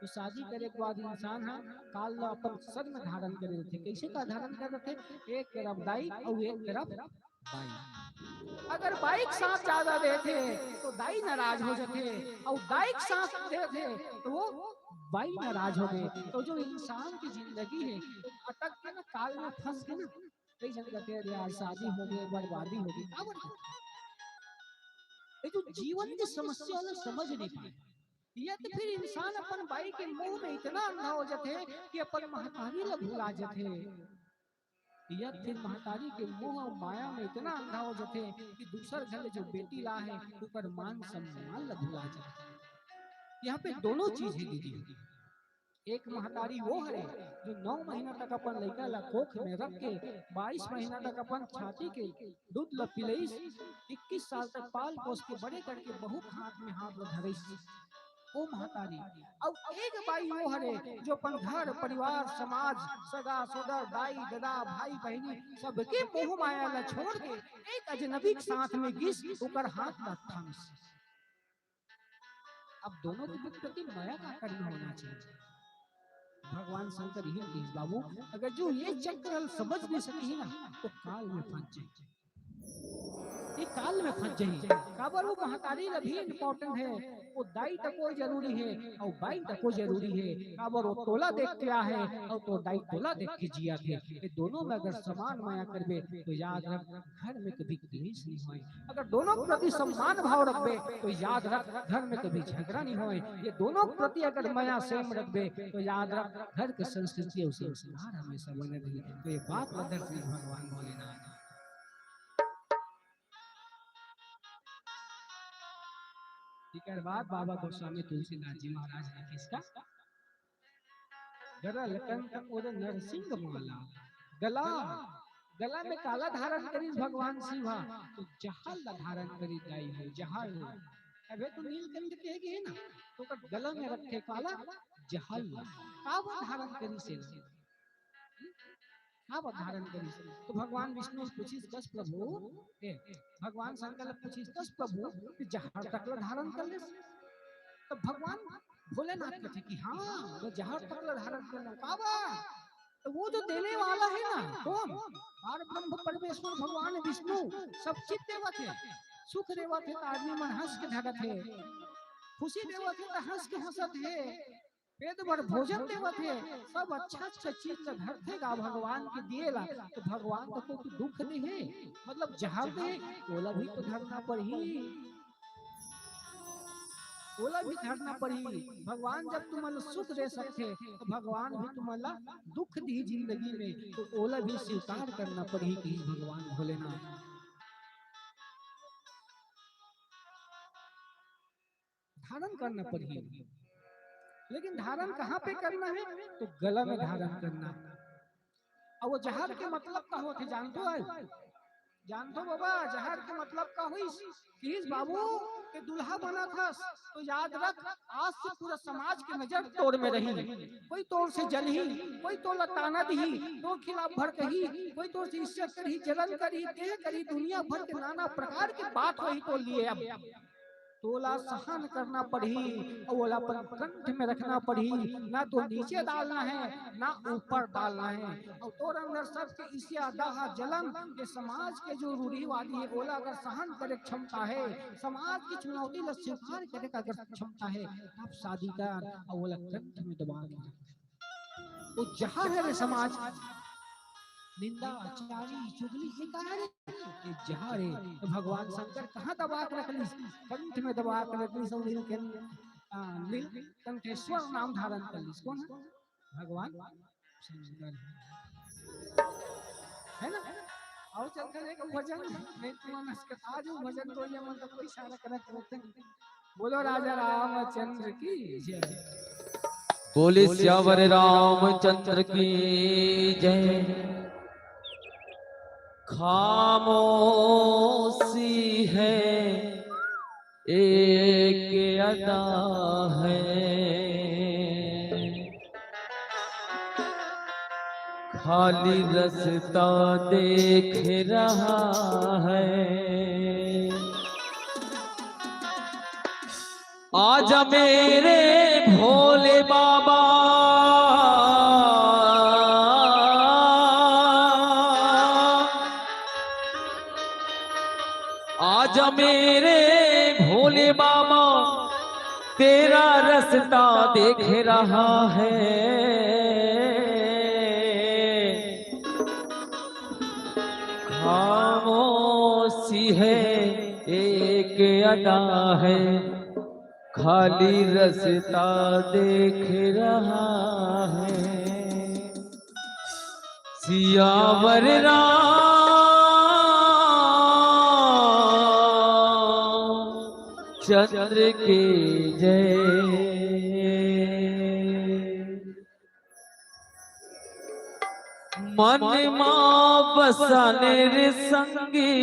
तो शादी करे के बाद इंसान ह काल ला अपन सर में धारण करे रथे। कैसे का धारण करे रथे? एक तरफ दाई और एक तरफ बाई। अगर बाई के साथ ज्यादा देथे तो दाई नाराज हो जाथे, और दाई के साथ देथे तो वो बाई नाराज हो गए। तो जो इंसान की जिंदगी है, वो अटक के ना, काल में फंस के ना, कई जन कहते हैं, "अरे यार, शादी हो गई, बर्बादी हो गई।" काबर? ये जो जीवन की समस्या वाला समझ नहीं पाए, या तो फिर इंसान अपन बाई के मोह में इतना अंधा हो जाथे कि अपन महतारी ला भुला जाथे, या फिर महतारी के मोह और माया में इतना अंधा हो जाथे कि दूसर घर ले जो बेटी ला है, ओकर मान सम्मान ला भुला जाथे। यहाँ पे दोनों चीज है दीदी। एक महतारी वो हरे जो नौ महीना तक अपन लइका ला कोख में रख के बाईस महीना तक अपन छाती के दूध ला पिलइस, इक्कीस साल तक पाल पोस के बड़े करके बहू के हाथ में हाथ ला धरइस, वो महतारी। अउ एक बाई वो हरे जो अपन घर परिवार समाज सगा सोदर दाई ददा भाई बहिनी सबके मोह माया ला छोड़ के एक अजनबी के साथ में गिस, ओकर हाथ ला थामिस। अब दोनों के प्रति मया का कर्म होना चाहिए। भगवान शंकर यही कहिस, बाबू, अगर जो ये चक्र समझ नहीं सके ना, तो काल में फंस जाए, ये काल में फंस जाए। काबर वो महतारी ला भी इंपॉर्टेंट है, वो दाई तको जरूरी है और बाई तको जरूरी है। काबर वो तोला देख के आ है और तो दाई तोला देख के जिया थे। ये दोनों में अगर समान मया करबे तो याद रख, घर में कभी क्लेश नहीं होए। अगर दोनों के प्रति सम्मान भाव रखबे तो याद रख, घर में कभी झगड़ा नहीं होए। ये दोनों के प्रति अगर मया सेम रखबे तो याद रख, घर के संस्कृति और संस्कार हमेशा बने रही। तो ये बात ला दर्श भगवान भोलेनाथ। एकर बाद बाबा गोस्वामी तुलसीदास जी महाराज ने किसका गरल कंठ उर नरसिंह माला। गला, गला में काला धारण करिस भगवान शिव हा, तो जहर ला धारण करिस दाई हो, जहर ला। अबे तो नीलकंठ के गे ना, तो ओकर गला में रखे काला जहर ला। काबर धारण करिस हे? काबर धारण करिस? तो भगवान विष्णु पूछिस, कस प्रभु, ए, भगवान शंकर ला पूछिस, कस प्रभु, कि जहर तक ला धारण कर लेस? तो भगवान भोलेनाथ कथे कि हाँ, मैं जहर तक ला धारण कर लूं। काबर? तो वो जो देने वाला है ना, कौन? पार ब्रह्म परमेश्वर भगवान विष्णु सब चीज देवत हे, सुख देवत हे, तो आदमी मन हंस के धरत हे, खुशी देवत हे, तो हंस के हंसत हे, पेट भर भोजन देवत हे, सब अच्छा अच्छा चीज ला धरथे गा भगवान के दिए ला, तो भगवान तो कोई दुख दे हे, मतलब जहर दे हे, ओला भी तो धरना पड़ही। ओला भी धरना पड़ही। भगवान जब तुमन ला सुख दे सकथे, तो भगवान भी तुमन ला दुख दी जिंदगी में, तो ओला भी स्वीकार करना पड़ही, कहिस भगवान भोलेनाथ। धारण करना पड़ही, लेकिन धारण कहाँ पे करना है? तो गला में धारण करना। अब वो जहर के मतलब का होथे, जानथो आज? जानथो बाबा, जहर के मतलब का होइस? किहिस, "बाबू, ते दूल्हा बनत हस, तो याद रख, आज से पूरा समाज के नजर तोर में रही। कोई तोर से जलही, कोई तोला ताना दिही, तोर खिलाफ भड़कही, कोई तोर से ईर्ष्या करही, जलन करही, देह करही, दुनिया भर के नाना प्रकार के बात होही तोर लिए। अब तोला सहन करना पड़ही, अउ ओला अपन कंठ में रखना पड़ही, ना तो नीचे डालना है, ना ऊपर डालना है।" अउ तोर अंदर सबके ईर्ष्या, दाह, जलन, ये समाज के जो रूढ़िवादी है, ओला अगर सहन करे के क्षमता है, समाज की चुनौती ला स्वीकार करे का अगर क्षमता है, तब शादी कर, अउ ओला कंठ में दबा के रख। वो जहर है रे समाज, निंदा, चारी, चुगली, ये का है रे? ये जहर है। तो भगवान शंकर कहाँ दबा के रख लिस? कंठ में दबा के रख लिस, और नीलकंठ, आ, नीलकंठेश्वर नाम धारण कर लिस। कौन है? भगवान शंकर है ना? अउ चल कर एक भजन, नहीं तो मन अस्कता जो भजन बोले, मन तो कोई सारा करत रहते हैं। बोलो राजा रामचंद्र की जय। बोले सियावर रामचंद्र की जय। खामोशी है, एक अदा है, खाली रास्ता देख रहा है। आजा मेरे भोले बाबा, आजा मेरे भोले बाबा, तेरा रास्ता देख रहा है। खामोशी है, एक अदा है, खाली रास्ता देख रहा है। सियावर रामचंद्र की जय। मन मा बसा ले रे संगी,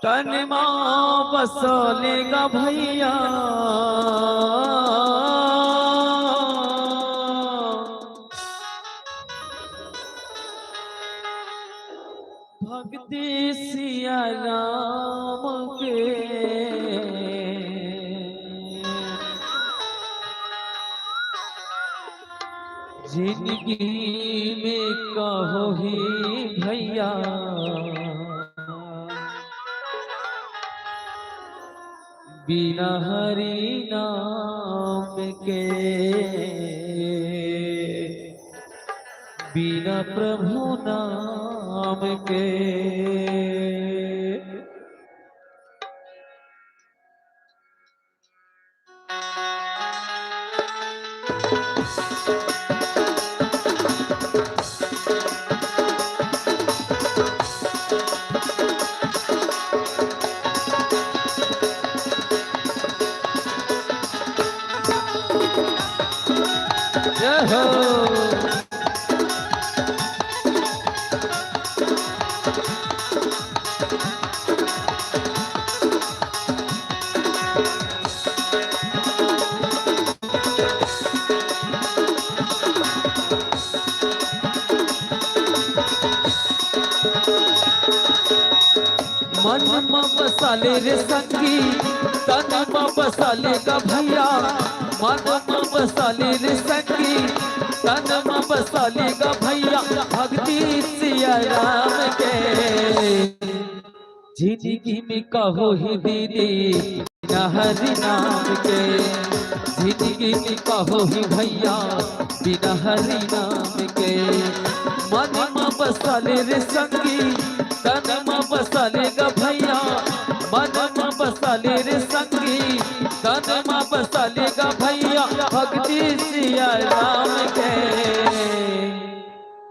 तन मा बसा ले गा भैया। भक्ति सिया राम के जिंदगी में कहो ही भैया, बिना हरि नाम के, बिना प्रभु नाम के। जय हो। मन म बसा ले रे संगी, तन म बसा ले गा भैया। मन म बसा ले रे संगी, तन म बसा ले गा भैया। भक्ति सिया राम के, जिंदगी में कहो ही दीदी, बिना हरि नाम के। जिंदगी में का होही भैया बिना हरि नाम के। मन म बसा ले रे संगी, तन म बसा ले गा भैया। मन म बसा ले रे संगी, तन म बसा ले गा भैया। भक्ति सिया राम के।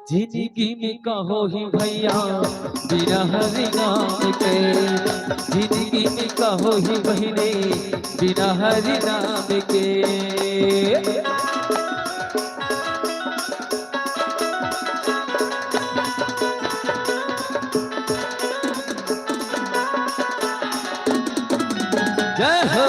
जिंदगी में का होही भैया बिना हरि नाम के। जिंदगी में का होही बहिनी बिना हरि नाम के। जय हो।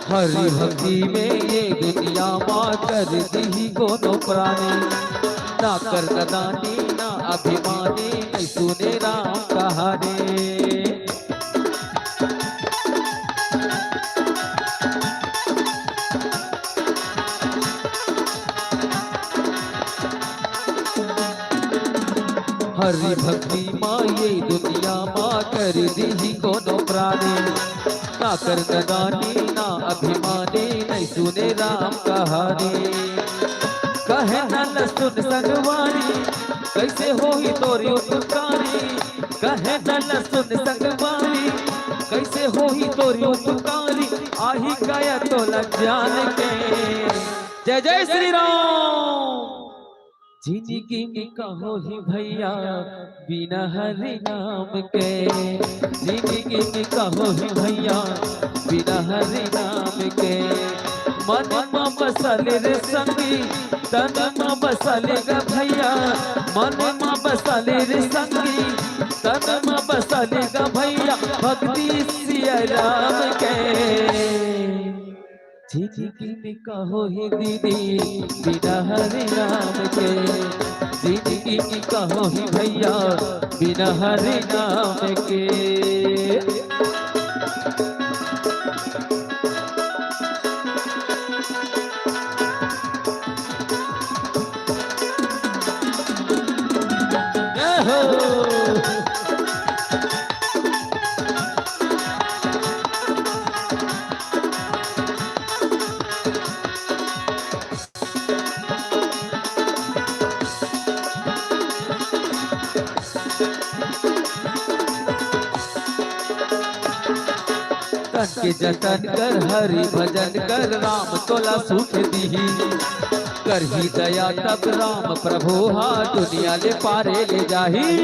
हरि भक्ति में ये दुनिया मा कर दिही कोनो प्राणी, ना कर नदानी ना अभिमानी, नहीं सुने राम कहानी। हरि भक्ति मा ये दुनिया मा कर दिही कोनो प्राणी, ना कर नदानी ना अभिमानी, नहीं सुने राम कहानी। कहे नल सुन संगवारी, कैसे होही तोरी उपकारी। कहे नल सुन संगवारी, कैसे होही तोरी उपकारी। आही काया तोला जान के। जय जय श्री राम। जिंदगी में का होही भैया बिना हरि नाम के। जिंदगी में का होही भैया बिना हरि नाम के। मन म बसा ले रे संगी, तन म बसा ले गा भैया। मन म बसा ले रे संगी, तन म बसा ले गा भैया। भक्ति सिया राम के। जिंदगी में का होही दीदी बिना हरि नाम के। जिंदगी में का होही भैया बिना हरि नाम के। जय हो। तन के जतन कर, हरि भजन कर, राम तोला सुख दिही। करही दया तब राम प्रभु हा दुनिया ले पारे ले जाही।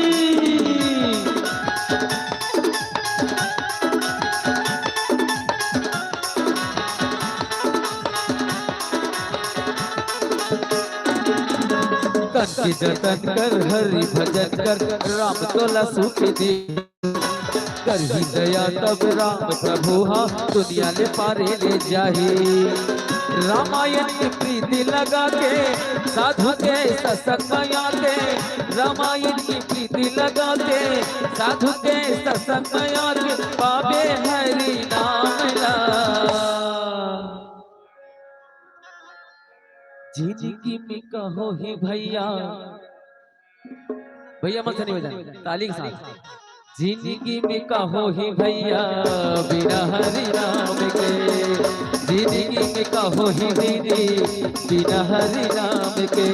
तन के जतन कर, हरि भजन कर, राम तोला सुख दे। करही दया तब राम प्रभु हा दुनिया ले पारे ले जाही। रामायण के प्रीति लगा के साधु के सत्संग में आके, रामायण के प्रीति लगा के साधु के सत्संग में आके, पावे हरि नाम ला। जिंदगी में का होही भैया, भैया मत नहीं बजा, ताली के साथ। जिंदगी में का होही भैया बिना हरि नाम के। जिंदगी में का होही दीदी बिना हरि नाम के।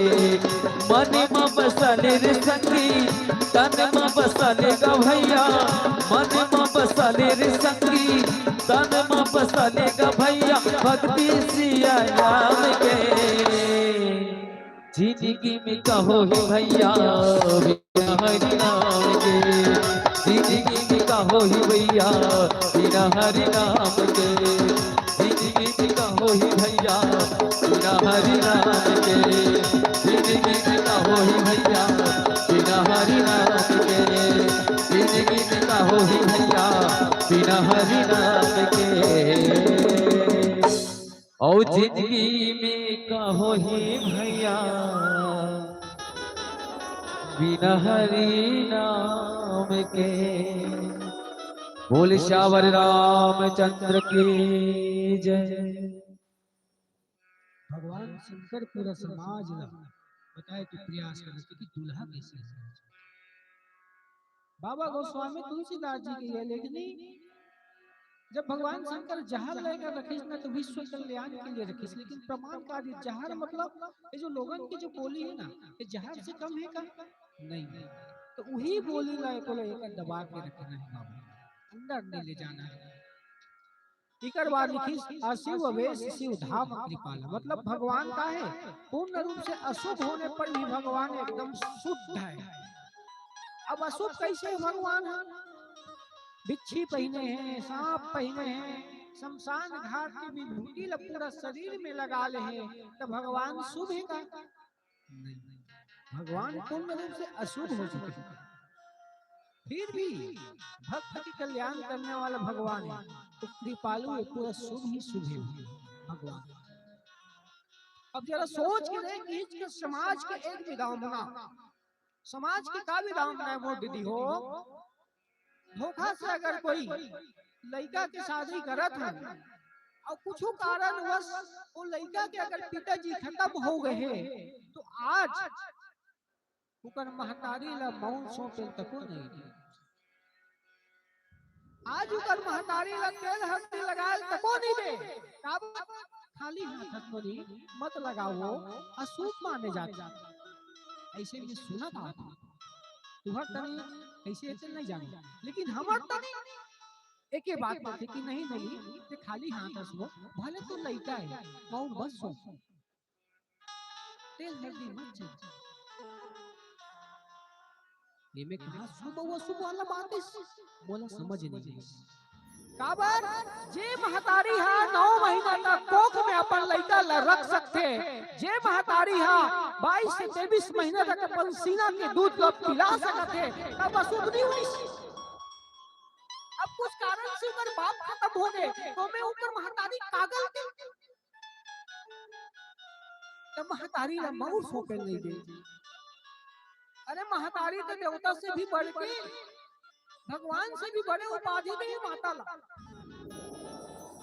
मन म बसा ले रे संगी, तन म बसा ले गा भैया। मन म बसा ले रे संगी, तन म बसा ले गा भैया। भक्ति सिया राम के। जिंदगी में का होही भैया बिना हरि नाम के। जिंदगी में का होही भैया बिना हरि नाम के। जिंदगी में का होही भैया बिना हरि नाम के। जिंदगी में का होही भैया बिना हरि नाम के। जिंदगी में का होही भैया बिना हरि नाम के। अउ जिंदगी में का होही भैया बिना हरि नाम के। बोल सियावर रामचंद्र की जय। भगवान शंकर पूरा समाज ला बताए के प्रयास करत हे कि दूल्हा कैसे होना चाहिए। बाबा गोस्वामी तुलसीदास जी के ये लेखनी, जब भगवान शंकर जहर लेकर रखिस ना, तो विश्व कल्याण के लिए रखिस, लेकिन प्रमाण का दी जहर मतलब ये जो लोगन की जो बोली है ना, ये जहर से कम है का? नहीं। तो वही बोली ला एको ला एक दबा के रखना है बाबा, अंदर नहीं ले जाना है। इकर बाद लिखिस, "असिव अवेश सिव धाम कृपाला", मतलब भगवान का है, पूर्ण रूप से अशुभ होने पर भी भगवान एकदम शुद्ध है। अब अशुभ कैसे है भगवान है? बिच्छी पहिने हैं, सांप पहिने हैं, शमशान घाट के विभूति ला पूरा शरीर में लगा ले हैं, तो भगवान शुभ है का? नहीं, भगवान पूर्ण रूप से अशुभ हो चुके हैं। फिर भी भक्त के कल्याण करने वाला भगवान है, तो कृपालु है, पूरा शुभ ही शुभ है भगवान। अब जरा सोच के देख कि इसके समाज के एक विधान बना, समाज के का विधान बना है मोर दीदी हो? धोखा से अगर कोई लइका के शादी करत है और कुछ कारणवश वो लइका के अगर पिताजी खत्म हो गए हैं, तो आज ओकर महतारी ला मउर सौंपे तको नहीं दे। आज ओकर महतारी ला तेल हल्दी लगाए तको नहीं दे। काबर? खाली हाथ मनी मत लगाओ, अशुभ माने जाथे। ऐसे में सुना बात, तुहर तनी ऐसे ऐसे नहीं जाने, लेकिन हमर तनी एके बात बात है कि नहीं नहीं, ते खाली हाथ असो, भले तो लइका है, मउर बस हो, तेल हल्दी मत चल। ये में कहा शुभ व अशुभ वाला बात है, मोला समझ नहीं आई। काबर? जे महतारी हा नौ महीना तक कोख में अपन लइका ला रख सकथे, जे महतारी हा बाईस से तेईस महीना तक अपन सीना के दूध ला पिला सकत हे, तब अशुभ नहीं हुई। अब कुछ कारण से ओकर बाप खत्म हो गए, तो मैं ओकर महतारी कागल के, तब महतारी ला मउर सौंपे नहीं दे। अरे, महतारी तो देवता से भी बढ़ के, भगवान से भी बड़े उपाधि दे माता ला,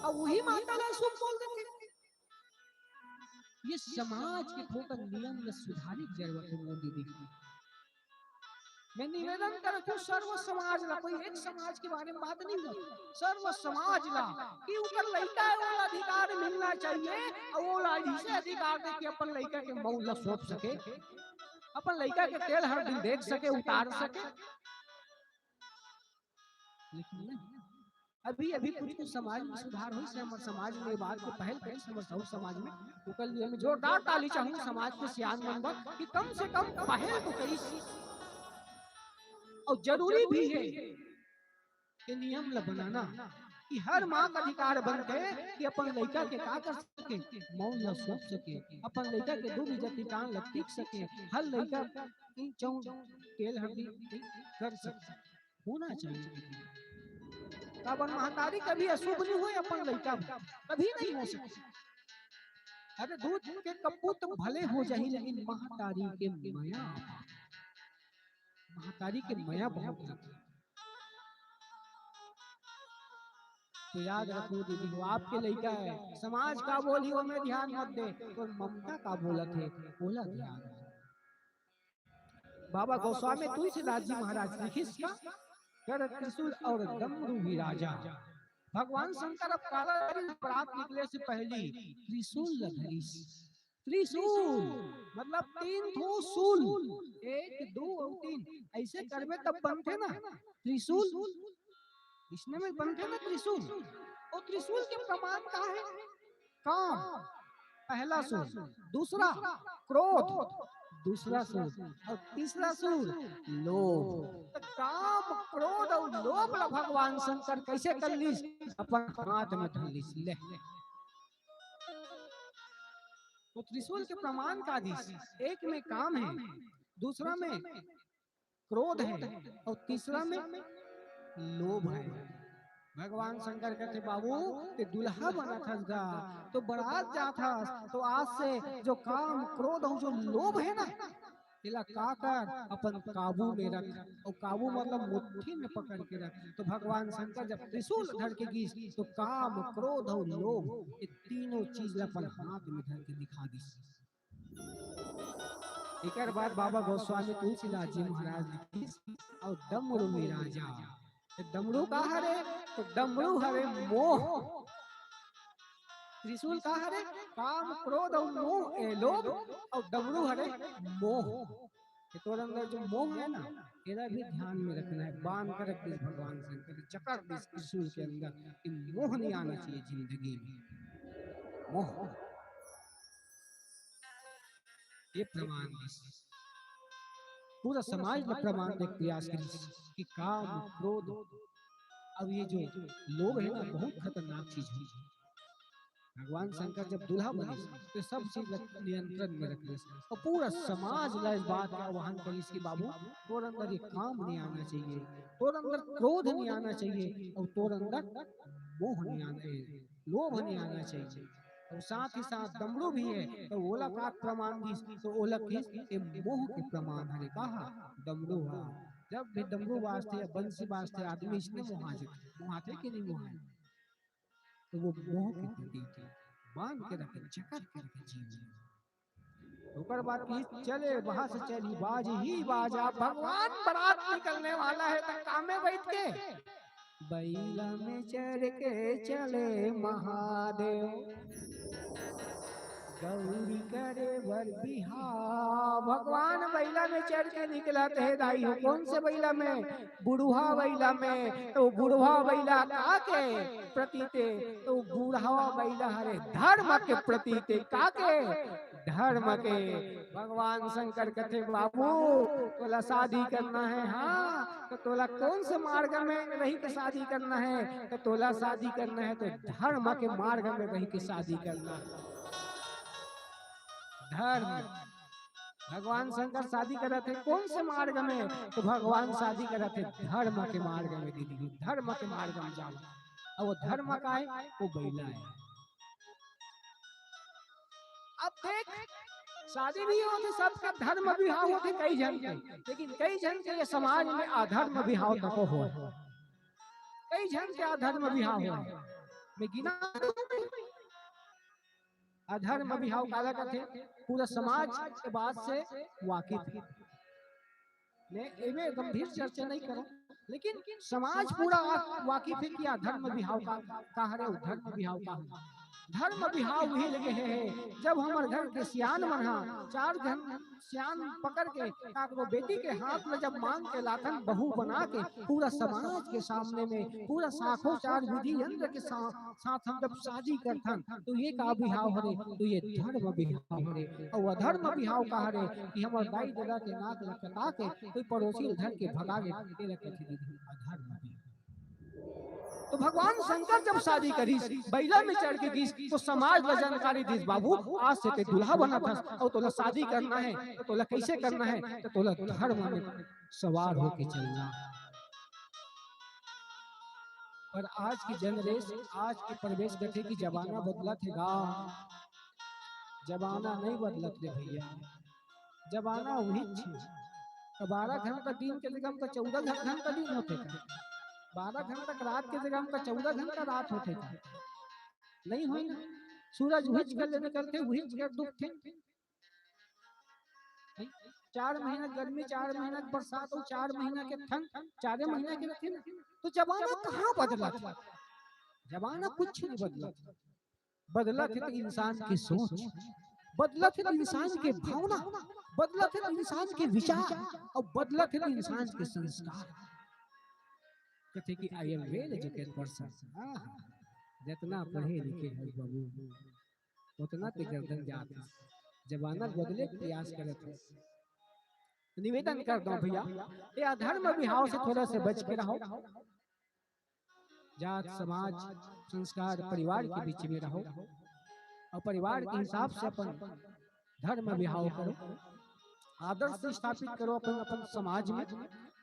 और वही माता ला शुभ बोल देथे। ये समाज के थोड़ा नियम में सुधारे के जरूरत है मोर दीदी। मैं निवेदन करत हूँ सर्व समाज ला, कोई एक समाज के बारे में बात नहीं हुआ, सर्व समाज ला, कि ओकर लइका है, ओला अधिकार मिलना चाहिए, और वो ला ऐसे अधिकार दे कि अपन लइका के मउर ला सौंप सके, अपन लइका के तेल हर दिन देख सके, उतार सके। लेकिन नहीं, अभी अभी कुछ कुछ समाज में सुधार होइस, हमर समाज में ये बात को पहल करिस, हमर साहू समाज में, ओकर लिए मैं जोरदार ताली चाहूँ समाज के सियान मन बर कि कम से कम पहल तो करिस। और जरूरी भी है ये नियम ला बनाना कि हर माँ का अधिकार बनथे कि अपन लइका के का कर सके, मउर ला सौंप सके, अपन लइका के दुख जति कान ला टीक सके, हर लइका तीन चौन तेल हल्दी कर सके। होना चाहिए। काबर महतारी कभी अशुभ नहीं होय अपन लइका बर, कभी नहीं हो सके। अरे दूध के कपूत भले हो जाही, लेकिन महतारी के मया, महतारी के मया बहुत होथे। तो याद रखो दीदी हो, आपके लइका है, समाज का बोली वो में ध्यान मत दे, तो ममता का बोलत है, ओला ध्यान दे। बाबा गोस्वामी तुलसीदास जी महाराज लिखिस का, कर त्रिशूल और डमरू भी राजा। भगवान शंकर अब काला शरीर बरात निकले से पहली त्रिशूल ला धरिस। त्रिशूल मतलब तीन ठो शूल, एक, दो और तीन, ऐसे करबे तब बनथे ना त्रिशूल। इसने में बनथे ना त्रिशूल। और त्रिशूल के प्रमाण का है? काम, पहला शूल, दूसरा क्रोध, दूसरा शूल, और तीसरा शूल लोभ। तो काम, क्रोध और लोभ ला भगवान शंकर कैसे कर लिस? अपन हाथ में धर लिस। ले, तो त्रिशूल के प्रमाण का दिस? एक में काम है, दूसरा में क्रोध है, और तीसरा में लोभ है। भगवान शंकर कहते, "बाबू, ते दुल्हा बनत हस गा, तो बरात जात हस, तो आज से जो काम, क्रोध और जो लोभ है ना, एला का कर, अपन काबू में रख। अउ काबू मतलब मुट्ठी में पकड़ के रख। तो भगवान शंकर जब त्रिशूल धर के गिस, तो काम, क्रोध अउ लोभ, ये तीनों चीज ला अपन हाथ में धर के दिखा दिस। एकर बाद बाबा गोस्वामी तुलसीदास जी महाराज लिखिस, "अउ डमरू विराजा।" तो डमरू का हरे? तो डमरू हरे मोह। त्रिशूल का हरे? काम, क्रोध अउ मोह, ए, लोभ। अउ डमरू हरे मोह। ये तोर अंदर जो मोह है ना, एला भी ध्यान में रखना है। बांध कर रख दिस भगवान शंकर, जकड़ दिस त्रिशूल के अंदर, कि मोह नहीं आना चाहिए जिंदगी में। मोह। ये प्रमाण दिस। पूरा समाज ला प्रमाण दे के प्रयास करिस कि काम, क्रोध, अब ये जो लोभ है ना, बहुत खतरनाक चीज है। भगवान शंकर जब दूल्हा बनिस, तो सब चीज ला नियंत्रण में रख लिस। अउ पूरा समाज ला इस बात का आह्वान करिस कि बाबू, तोर अंदर ये काम नहीं आना चाहिए, तोर अंदर क्रोध नहीं आना चाहिए, अउ तोर अंदर मोह नहीं आना, लोभ नहीं आना चाहिए। अउ साथ ही साथ डमरू भी है, तो ओला का प्रमाण दिस, तो ओला किस, ये मोह के प्रमाण हरे। कहा डमरू हा, जब भी डमरू बाजथे या बंसी बाजथे, आदमी इसने मोहा जाथे, मोहाथे कि नहीं मोहाय? तो वो मोह के प्रतीक है, बांध के रखे, जकड़ के रखे जीवन में। ओकर बाद की चले वहां से चली बाज ही बाजा, भगवान बारात निकलने वाला है, तो कामे बैठ के बइला में चढ़ के चले महादेव, गौरी करे बर बिहाव। भगवान बइला में चढ़ के निकलत हे दाई हो। कौन से बइला में? बुढ़वा बइला में। तो बुढ़वा बइला का के प्रतीक हे? तो बुढ़वा बइला हरे धर्म के प्रतीक हे। का के? धर्म के। भगवान शंकर कथे, "बाबू, तोला शादी करना है, हाँ, तो तोला कौन से मार्ग में रही के शादी करना है? तो तोला शादी करना है तो धर्म के मार्ग में रही के शादी करना है।" धर्म। भगवान शंकर शादी करत हे कौन से मार्ग में? तो भगवान शादी करत हे धर्म के मार्ग में, दीदी, धर्म के मार्ग में जाओ। अउ वो धर्म का है? वो बइला है। अब देख, शादी भी होथे, सबका धर्म बिहाव होथे कई झन के, लेकिन कई झन के ये समाज में अधर्म बिहाव तको होय, कई झन के अधर्म बिहाव होय। मैं गिना दूं, अधर्म बिहाव काला कथे, पूरा समाज के बात से वाकिफ हे। मैं एमे गंभीर चर्चा नहीं करूं, लेकिन समाज पूरा वाकिफ हे कि अधर्म बिहाव का, का हरे अउ धर्म बिहाव का हरे। धर्म बिहाव उही लगे हे, जब हमर घर के सियान मन हा चार झन सियान पकड़ के काकरो बेटी के हाथ में जब मांग के लाथन, बहू बना के पूरा समाज के सामने में, पूरा साखोचार विधि यंत्र के सा-, साथ हम जब शादी करथन, तो ये का बिहाव हरे? तो ये धर्म बिहाव हरे। अउ अधर्म बिहाव का हरे कि हमर दाई ददा के नाक ल कटा के कोई पड़ोसी ल धर के भगा के, तेला कथे दीदी अधर्म बिहाव। तो भगवान शंकर जब शादी करिस, बइला में चढ़ के गिस, तो समाज ला जानकारी दिस, "बाबू, आज से ते दूल्हा बनत हस, अउ तोला शादी करना है, तो तोला कैसे करना है? तो तोला धर्म में सवार होके चलना।" पर आज की generation, आज के प्रवेश कथे कि जमाना बदलत हे गा, जमाना नहीं बदलत रे भैया, जमाना उही हे। तो बारह घंटा दिन के जगह में तो चौदह घ-, घंटा दिन होथे का? बारह घंटा रात के जगह में तो चौदह घंटा रात होथे का? नहीं होय ना। सूरज उहिच कर ले निकलथे, उहिच कर डूबथे। नहीं? चार महीना गर्मी, चार महीना बरसात अउ चार महीना के ठंड, चारे महीना के रथे ना। तो जमाना कहाँ बदलत? जमाना कुछ नहीं बदलत। बदलत हे तो इंसान के सोच, बदलत हे तो इंसान के भावना, बदलत हे तो इंसान के विचार, अउ बदलत हे तो इंसान के संस्कार। कथे कि I am well educated person। आहा, जतना पढ़े लिखे हस बाबू, ओतना ते गर्दन जात हे। जमाना बदले के प्रयास करत हे। निवेदन करत हंव भैया, ये अधर्म बिहाव से थोड़ा से बच के रहो। जात, समाज, संस्कार, परिवार के बीच में रहो अउ परिवार के हिसाब से अपन धर्म बिहाव करो, आदर्श स्थापित करो अपन अपन समाज में,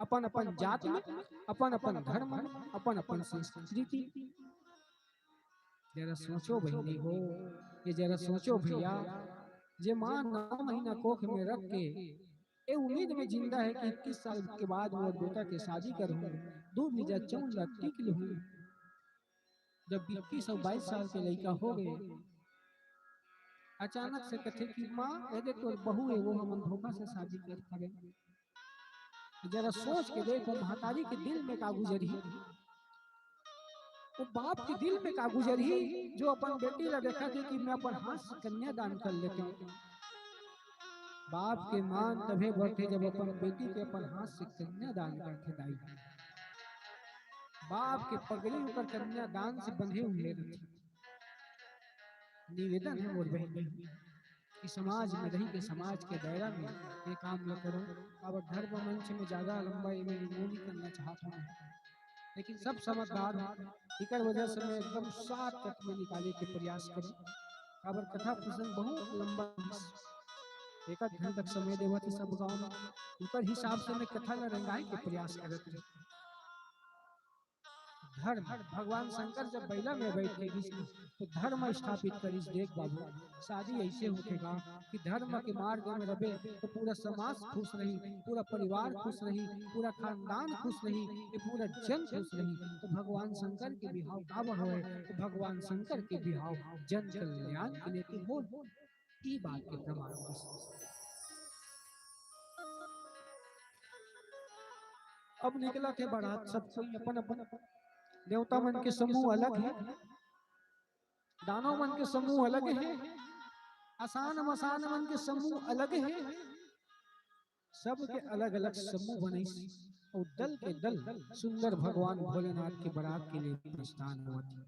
अपन अपन जात में, अपन अपन धर्म में, अपन अपन संस्कृति। जरा सोचो बहिनी हो, ये जरा सोचो भैया, जे माँ नौ महीना कोख में रख के ए उम्मीद में जिंदा हे कि इक्कीस साल के बाद मोर बेटा के शादी करहूं, दूध निजा चौन ला टिक लहूं। जब इक्कीस अउ बाईस साल के लइका हो गे, अचानक से कथे कि माँ, ए दे तोर बहू हे, वो हमन धोखा से शादी कर करे। जरा सोच के देख, वो महतारी के दिल में का गुजरही, वो बाप के दिल में का गुजरही, जो अपन बेटी ला देखत हे कि मैं अपन हाथ से कन्यादान कर लेता हूँ। बाप के मान तभे बढ़थे, जब अपन बेटी के अपन हाथ से कन्यादान करथे दाई। बाप के पगड़ी ओकर कन्यादान से बंधे हुए रथे। निवेदन हे मोर बहिनी कि समाज में रही के समाज के दायरा में ये काम ल करो। अब धर्म मंच में ज्यादा लंबा ये मैं रिमूव नहीं करना चाहत हूँ, लेकिन सब समझदार हो, एकर वजह से मैं एकदम shortcut में निकाले के प्रयास करूँ। काबर कथा प्रसंग बहुत लंबा हे, एक आध घंटा समय देवत हे सब गांव में, ओकर हिसाब से मैं कथा ल रंगाए के प्रयास करत हूँ। धर्म, भगवान शंकर जब बइला में बैठ के गिस, तो धर्म स्थापित करिस। देख बाबू, शादी ऐसे होथे गा कि धर्म के मार्ग में रबे, तो पूरा समाज खुश रही, पूरा परिवार खुश रही, पूरा खानदान खुश रही, ये पूरा जन खुश रही। तो भगवान शंकर के बिहाव काबर होय? तो भगवान शंकर के बिहाव जन कल्याण के लेके होय। ई बात के प्रमाण बस। अब निकलत हे बारात, सब कोई अपन अपन, देवता मन के समूह अलग हे, दानव मन के समूह अलग हे, असान मसान मन के समूह अलग हे, सबके अलग-अलग समूह बनइस अउ दल के दल सुंदर भगवान भोलेनाथ के बारात के लिए प्रस्थान होवत हे।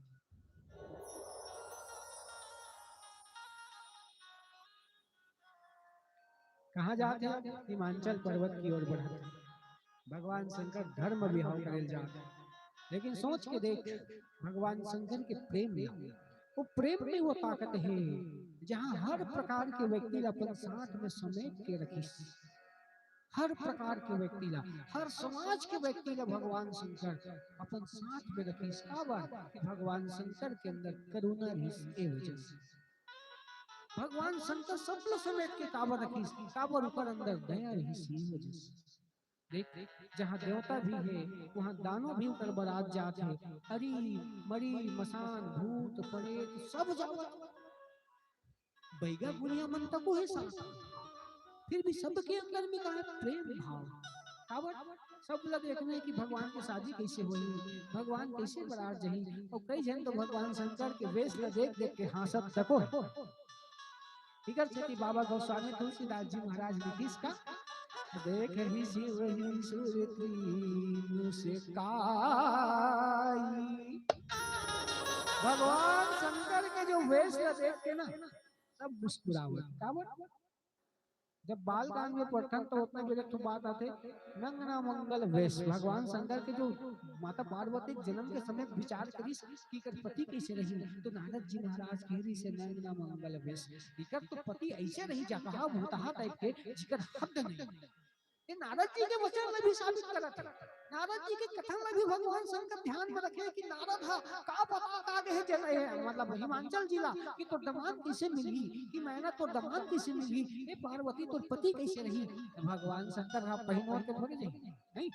कहाँ जात हे? हिमाचल पर्वत की ओर बढ़त हे। भगवान शंकर धर्म बिहाव करे ल जात हे। लेकिन सोच के देख, भगवान शंकर के प्रेम ला, वो प्रेम में वो ताकत हे, जहाँ हर प्रकार के व्यक्ति ला अपन साथ में समेट के रखिस। हर प्रकार के व्यक्ति ला, हर समाज के व्यक्ति ला भगवान शंकर अपन साथ में रखिस। काबर? कि भगवान शंकर के अंदर करुणा रहिस, ए वजह से। भगवान शंकर सब ला समेट के काबर रखिस? काबर? ओकर अंदर दया रहिस, ए वजह से। देख, जहाँ देवता भी हे, वहाँ दानव भी ओकर बारात जात हे। अरी, मरी, मसान, भूत, प्रेत, सब जावत। बइगा बुढ़िया मन तको हे साथ। फिर भी सबके अंदर में का हे? प्रेम भाव। काबर? सब ला देखना हे कि भगवान के शादी कैसे होही, भगवान कैसे बारात जाही। अउ कई झन तो भगवान शंकर के वेश ला देख देख के हाँसत तको। इकर सेती बाबा गोस्वामी तुलसीदास जी महाराज लिखिस का, "देखहि शिव ही सुरती मुस्काई।" भगवान शंकर के जो वेश ला देख के ना, सब मुस्कुरावत। काबर? जब बाल कांड में पढ़थन तो ओतना बेरा एक ठो बात आथे, नंगना मंगल वेश। भगवान शंकर के जो माता पार्वती के जन्म के समय विचार करिस कि एकर पति कैसे रही, तो नारद जी महाराज कहे रहिस हे, "नंगना मंगल वेश।" एकर तो पति ऐसे रही, जकहा भूतहा type के, जिकर हद नहीं। ये नारद जी के वचन ला भी साबित करत हे। नारद जी के कथन ला भी भगवान शंकर ध्यान में रखे कि नारद हा का बता का गे हे जन, ए, मतलब हिमाचल जी ला कि तोर दमांद कैसे मिलही, कि मैना तोर दमांद कैसे मिलही, ए पार्वती तोर पति कैसे रही। तो भगवान शंकर हा पहिनोर के थोड़ी जाही, नहीं।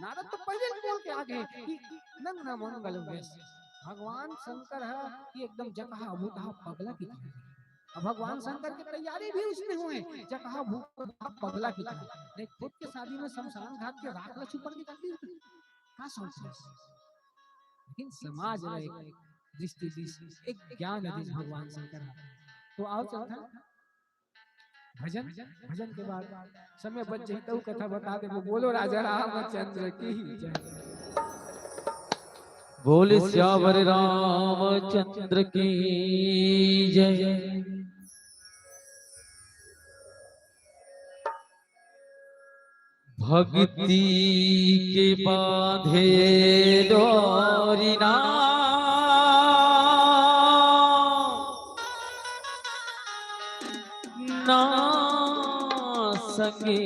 नारद तो पहले ही बोल के आ गे कि नंगना मंगल वेश। भगवान शंकर हा कि एकदम जकहा भूतहा पगला की तरह। अब भगवान शंकर के तैयारी भी उसमें होय, जकहा भूतहा पगला की तरह। नहीं, खुद के शादी में शमशान घाट के राख ला छुपा के जाती है। का सोच हे? लेकिन समाज ला एक दृष्टि दिस, एक ज्ञान दिस भगवान शंकर हा। तो आओ चलथन भजन, भजन के बाद समय बच जाही तो कथा बता देबो। बोलो राजा रामचंद्र की जय। बोले सियावर रामचंद्र की जय। भक्ति के बांधे डोरी ना, ना संगे।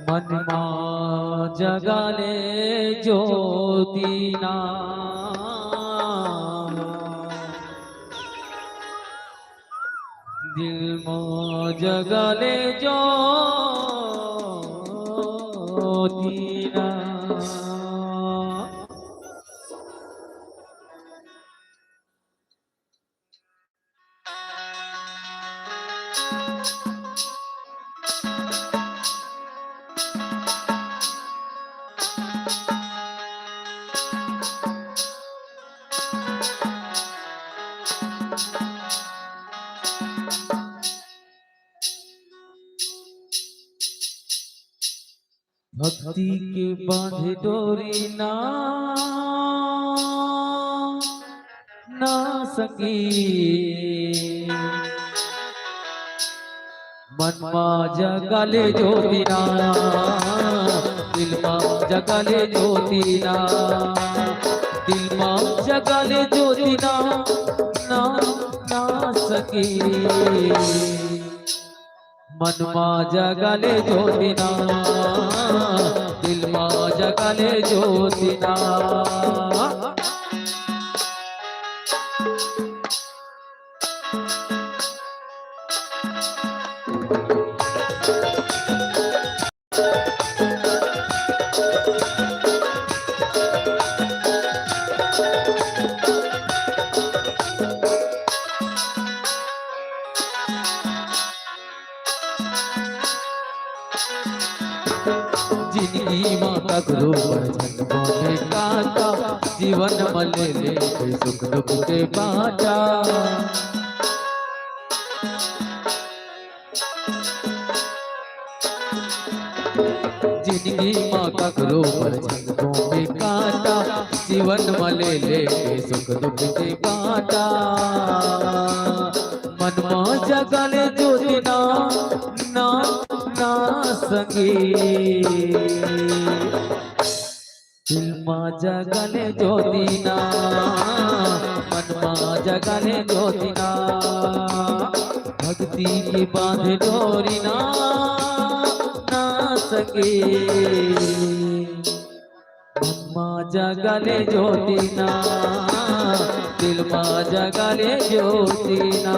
मन मा जगा ले ज्योति ना। जगा ले ज्योति ना। भक्ति के बांधे डोरी ना, ना सके। मन मा जगा ले ज्योति ना, दिल मा जगा ले ज्योति ना, दिल मा जगा ले ज्योति ना, ना, ना सके। मन मा जगा ले ज्योति ना, दिल मा जगा ले ज्योति ना। जिंदगी मा ककरो बर झन बोले काका, जीवन म ले ले कोई सुख दुख के बाटा। जिंदगी मा ककरो बर झन बोले काटा, जीवन म ले ले के सुख दुख के बाटा। मन मा जगा ले ज्योति ना, ना, ना सके। दिल मा जगा ले ज्योति ना, मन मा जगा ले ज्योति ना। भक्ति के बांधे डोरी ना, ना सके। मन मा जगा ले ज्योति ना, दिल मा जगा ले ज्योति ना।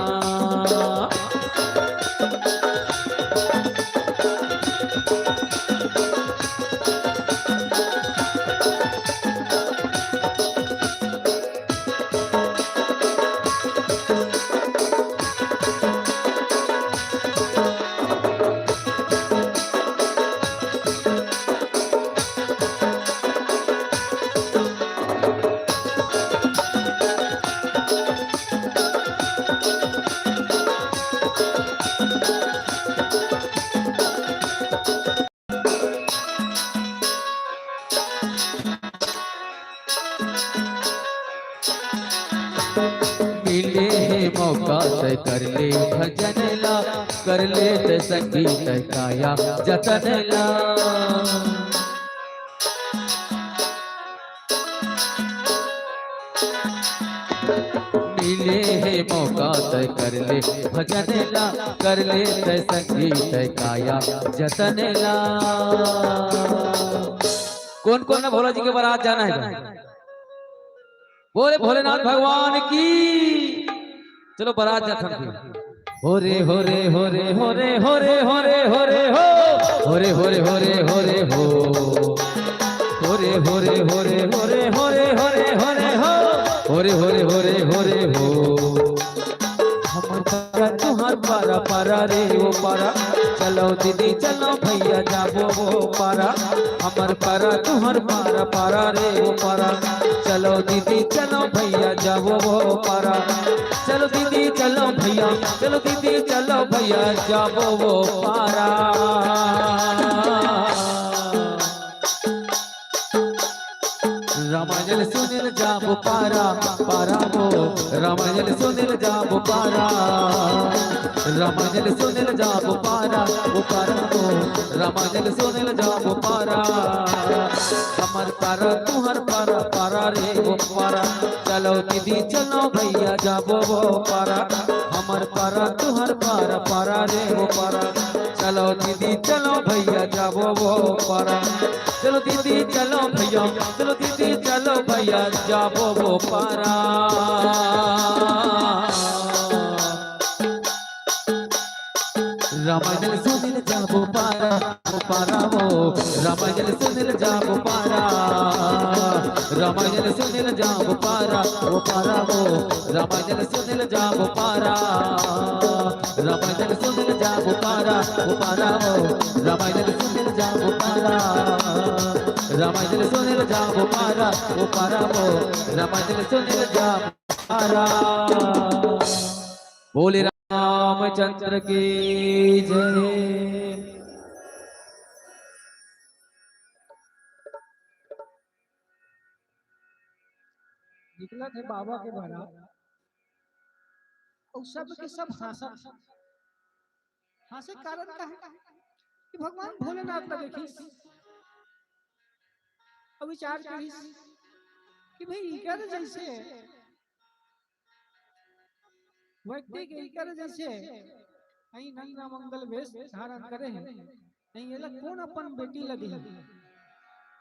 मिले हे मौका तै कर ले भजन ला, कर ले तै संगीत काया जतन ला। मिले हे मौका तै कर ले भजन ला, कर ले तै संगीत काया जतन ला। कौन कौन है भोला जी के बारात जाना है? बोले भोलेनाथ भगवान की। चलो बारात जाथन फिर। हो रे हो रे हो रे हो रे हो रे हो रे हो रे हो। हो रे हो रे हो रे हो रे हो। हो रे हो रे हो रे हो रे हो रे हो रे हो रे हो। हो रे हो रे हो रे हो रे हो। हमर पारा तुहर पारा, पारा रे ओ पारा। चलो दीदी चलो भैया जाबो ओ पारा। हमर पारा तुहर पारा, पारा रे ओ पारा। चलो दीदी चलो भैया जाबो ओ पारा। चलो दीदी चलो भैया, चलो दीदी चलो भैया जाबो ओ पारा। रामायण सुनिल जाबो पारा, पारा ओ। रामायण सुनिल जाबो पारा। रामायण सुनिल जाबो पारा, ओ पारा ओ। रामायण सुनिल जाबो पारा। हमर पारा तुहर पारा, पारा रे ओ पारा। चलो दीदी चलो भैया जाबो ओ पारा। हमर पारा तुहर पारा, पारा रे ओ पारा। चलो दीदी चलो भैया जाबो ओ पारा। चलो दीदी चलो भैया, चलो दीदी चलो भैया जाबो ओ पारा। रामायण सुनिल जाबो पारा, ओ पारा वो। रामायण सुनिल जाबो पारा। रामायण सुनिल जाबो पारा, ओ पारा वो। रामायण सुनिल जाबो पारा। रामायण सुनिल जाबो पारा, ओ पारा वो। रामायण सुनिल जाबो पारा। रामायण सुनिल जाबो पारा, ओ पारा वो। रामायण सुनिल जाबो पारा। बोले रामचंद्र की जय। निकलत हे बाबा के बारात, अउ सब के सब हाँसत। हाँसे के कारण का हे? कि भगवान भोलेनाथ ला देखिस, अउ विचार करिस कि भाई, इकर जइसे व्यक्ति के, इकर जइसे अई नंगा मंगल वेश धारण करे हे, नहीं, एला कोन अपन बेटी ला दिही?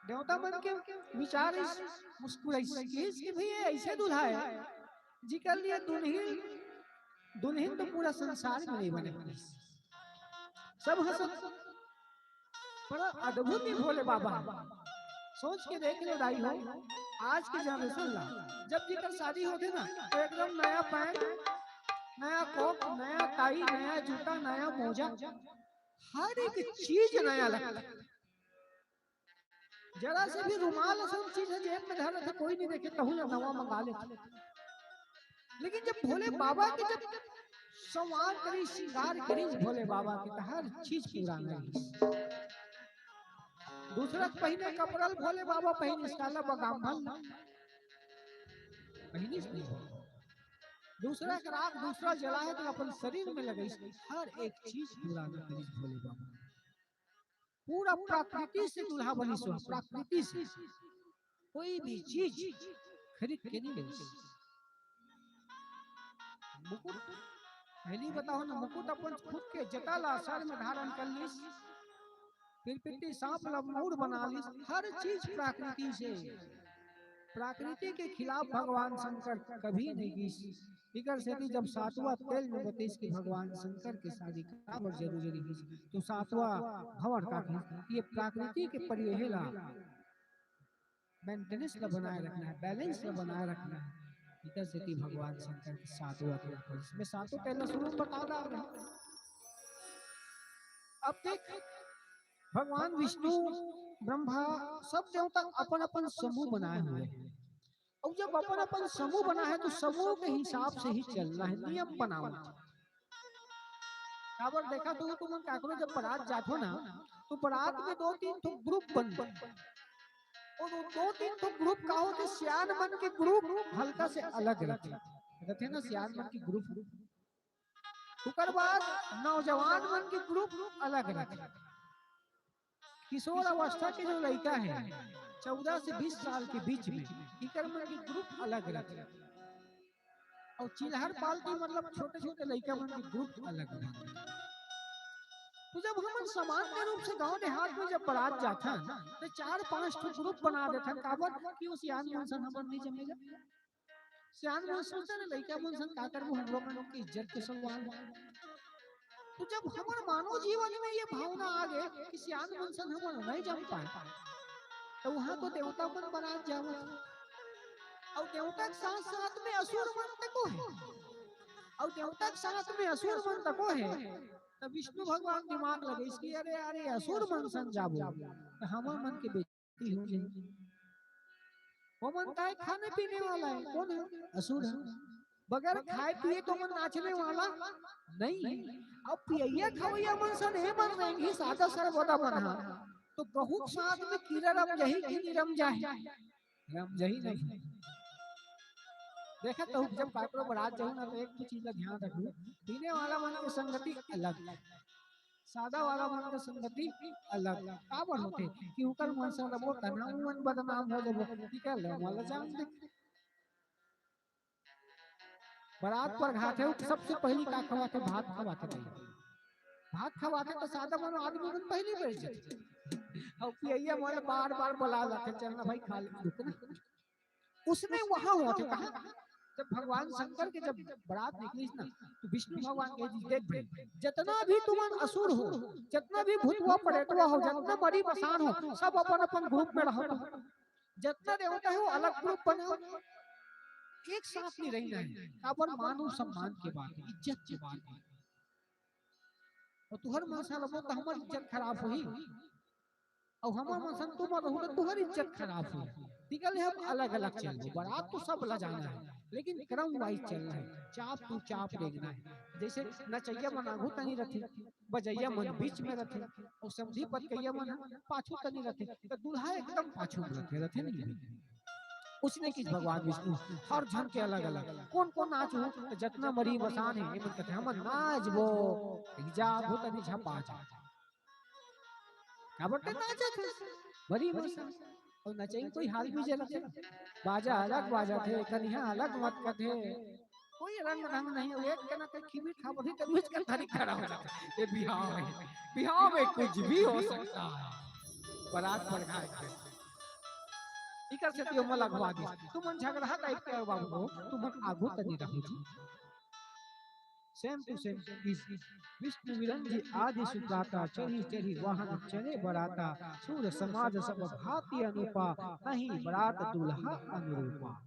देवता मन के विचार इस मुस्कुराइस, कहिस कि भाई, ये अइसे दूल्हा हे, जिकर लिए दुल्हिन, दुल्हिन तो पूरा संसार में नहीं बने। सब हाँसत। बड़ा अद्भुत ही भोले बाबा। सोच के देख लो दाई हो, आज के जनरेशन ला, जब जिकर शादी होथे ना, तो एकदम नया पैंट, नया कोट, नया टाई, नया जूता, नया मोजा, हर एक चीज नया लगथे। जरा से भी रुमाल असन चीज हे जेब में धरे हे, कोई नहीं देखे, तहू ला नवा मंगा लेथे। लेकिन जब भोले बाबा के जब संवार करिस, श्रृंगार करिस भोले बाबा के, तो हर चीज पुराना रहिस। दूसरा के पहिने कपड़ा ल भोले बाबा पहिनिस, काला बगाम्भल पहिनिस नहीं। दूसरा के राख दूसरा जलाए हे तो अपन शरीर में लगाइस, हर एक चीज पुराना करिस भोले बाबा। पूरा प्रकृति से दूल्हा बनिस, प्रकृति से कोई भी चीज खरीद के नहीं लेस। मुकुट, पहली बताओ ना, मुकुट अपन खुद के जटा ला सर में धारण कर लिस, फिर पिट्टी सांप ला मूड़ बना लिस, हर चीज प्रकृति से। प्रकृति के खिलाफ भगवान शंकर कभी नहीं गिस। इकर सेती जब सातवां तेल में बतिस कि भगवान शंकर के शादी काबर जरूरी रहिस, तो सातवां भंवर का कहिस, ये प्रकृति के परिवेश ला, मेंटेनेंस ला बनाए रखना हे, बैलेंस ला बनाए रखना हे। इकर सेती भगवान शंकर के सातवां तेल पर, इसमें सातों तेल ला शुरू में बता डारे। अब देख, भगवान विष्णु, ब्रह्मा, सब देवता अपन अपन समूह बनाए हुए हे। अउ जब अपन अपन समूह बना हे, तो समूह के हिसाब से ही चलना हे, नियम बनावत हे। काबर देखा तो तुमन काकरो जब बारात जाथो ना, तो बारात में दो तीन ठो ग्रुप बनथे। अउ वो दो तीन ठो ग्रुप का होथे, सियान मन के ग्रुप हल्का से अलग रथे, रथे ना सियान मन के ग्रुप। ओकर बाद नौजवान मन के ग्रुप अलग रथे। किशोर अवस्था के जो लइका हे, चौदह से बीस साल के बीच में, इकर मन के ग्रुप अलग रथे। अउ चिल्हर पालती, मतलब छोटे-छोटे लइका मन के ग्रुप अलग रथे। तो जब हमन सामान्य रूप से गांव देहात में जब बारात जाथन, तो चार पांच ठो ग्रुप बना देथन। काबर? कि वो सियान मन सन हमन नहीं जमे जा। सियान मन सोचथे ना, लइका मन सन का करबो, हमरो मन के इज्जत के सवाल बा। तो जब हमर मानव जीवन में ये भावना आ गे कि सियान मन सन हमन नहीं जम पाए, तो वहां तो देवता मन बारात जावत हे। अउ देवता के साथ साथ में असुर मन तको हे, अउ देवता के साथ में असुर मन तको हे। तब विष्णु भगवान दिमाग लगाइस कि अरे, अरे, असुर मन सन जाबो, तो हमर मन के बेइज्जती हो जाही। वो मन काय खाने पीने वाला हे, कोन हे? असुर हे। बगैर खाए पिए तो मन नाचने वाला नहीं हे। अब पियइया खवइया मन सन हे मन रेंगही, सादा सरबोदा मन हा, तो गहूं के साथ में कीरा रम जाही कि नहीं रम जाही? रम जाही नहीं। देखा तो जब काकरो बारात जाहू ना, तो एक ठो चीज ला ध्यान रखहू, पीने वाला मन के संगति अलग, सादा वाला मन के संगति अलग। काबर होथे कि उकर मन से रबो तना उमन बदनाम हो जाबो। ठीक हे, ले वाला जान दे। बारात परघाथे, सबसे पहली का खवाथे? भात खवाथे भाई। भात खवाथे तो सादा मन आदमी मन पहली बैठ जाथे। अउ पियइया मन बार-बार बुला लाथे, "चल ना भाई, खा ले, रुक ना।" उसने वहां होथे, कहां? जब भगवान शंकर के जब बरात निकलिस ना, तो विष्णु भगवान कहिस, "देख भाई, जतना भी तुमन असुर हो, जतना भी भूतवा प्रेतवा हो, जतना मरी मसान हो, सब अपन अपन ग्रुप में रहो, जतना देवता हो अलग ग्रुप बनाओ, एक साथ नहीं रहना है।" काबर? मानव सम्मान के बात है, इज्जत के बात है। अउ तुहर मन असन रहो त हमर इज्जत खराब होही, अउ हमर मन असन तुमन रहो त तुहर इज्जत खराब होही। निकल हम अलग-अलग चलबो, बरात तो सब ला जाना है, लेकिन क्रम वाइज चलना है, चाप टू चाप रेंगना है। जइसे नचइया मन आघू तनी रथे, बजइया मन बीच में रथे, अउ समधी पतकइया मन ह पाछू तनी रथे, त दूल्हा एकदम पाछू में रथे, रथे नहीं। उसने किस भगवान विष्णु हर झन के अलग-अलग, कोन-कोन नाच हो, त जतना मरी मसान हे, एमन कथे, "हमन नाचबो, जा आघू तनी झपा जा।" काबर ते नाचत हे, मरी मसान। अउ नचई कोई हाल भी जलत हे, बाजा अलग बाजत हे, कनिहा अलग मटकत हे, कोई रंग ढंग नहीं हो, एक जना के खिबी खा बधी तब उसका धरी खड़ा हो जाता है। ये बिहाव है, बिहाव में कुछ भी हो सकता है। बरात पर घाट पे। इकर से तो मोला अघवा दिस। तुमन झगड़ा टाइप के हो बाबू हो, तुमन आघू तनी रहो जी। सेम टू सेम इस विष्णु विरंज आदि सुभ्राता, चढ़ी चढ़ी वाहन चले बराता, सूर समाज सब भांति अनूपा, नहीं बरात दुल्हा अनुरूपा।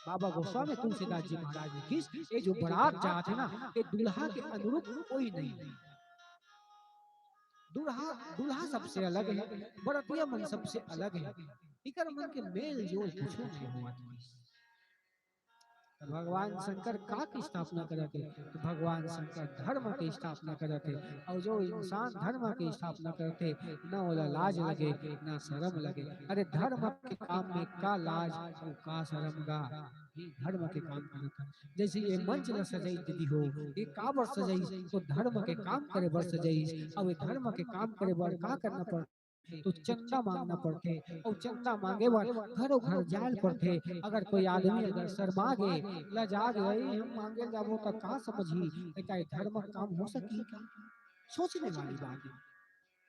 बाबा गोस्वामी तुलसीदास जी महाराज ने किस, ये जो बरात जात हे ना, ये दुल्हा के अनुरूप कोई नहीं है। दुल्हा, दुल्हा सबसे अलग है, बरतिया मन सबसे अलग है, इकर मन के मेल जोल कुछो नहीं हुआ। त भगवान शंकर का के स्थापना करत हे? त भगवान शंकर धर्म के स्थापना करत हे। अउ जो इंसान धर्म के स्थापना करत हे, न ओला लाज लगे, न शरम लगे। अरे, धर्म के काम में का लाज अउ का शरम गा? ये धर्म के काम करत हे। जइसे ये मंच ला सजाई दीदी हो, ये काबर सजाई? तो धर्म के काम करे बर सजाई। अउ ये धर्म के काम करे बर का करना पड़थे? तो चंदा मांगना पड़थे, अउ चंदा मांगे बर घरो घर जाए ल पड़थे। अगर कोई आदमी अगर शर्मा गे, लजा गे, "अरे, हम मांगे ल जाबो त का समझही, ए का धर्म के काम हो सकही का?" सोचने वाली बात है।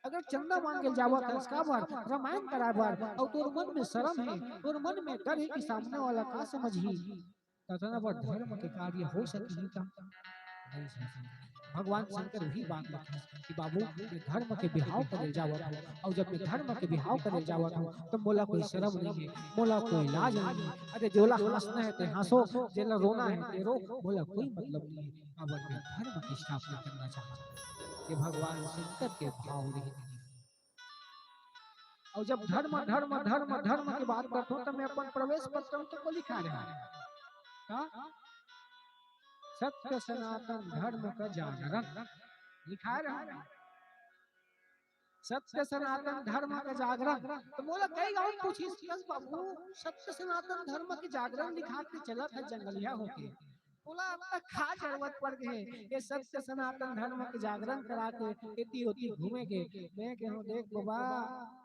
अगर चंदा मांगे ल जाबो त काबर, रामायण कराए बर, अउ तोर मन में शरम हे, तोर मन में डर हे कि सामने वाला का समझही, ततना बर धर्म के कार्य हो सकही का? नहीं हो सकही। भगवान शंकर वही बात बताथे कि बाबू, मैं धर्म के बिहाव करे ल जावत हूँ, अउ जब मैं धर्म के बिहाव करे ल जावत हूँ, तो मोला कोई शरम नहीं है, मोला कोई लाज नहीं है। अरे, जोला हंसना है ते हंसो, जेला रोना है ते रो, मोला कोई मतलब नहीं है। काबर मैं धर्म की स्थापना करना चाहता हूँ। ये भगवान शंकर के भाव रहिथे। अउ जब धर्म, धर्म, धर्म, धर्म के बात करथों, त मैं अपन प्रवेश पत्र म तो को लिखाय रहेंव? का? सत्य सनातन धर्म का जागरण लिखाय रहेंव। सत्य सनातन धर्म का जागरण। त मोला कई गाँव पूछिस, "कस बाबू, सत्य सनातन धर्म के जागरण लिखा के चलत हे जंगलिया होके।" तोला अब तक का जरूरत पड़ गे हे ये सत्य सनातन धर्म के जागरण करा के एती ओती घूमे के? मैं केहेंव, देख बबा,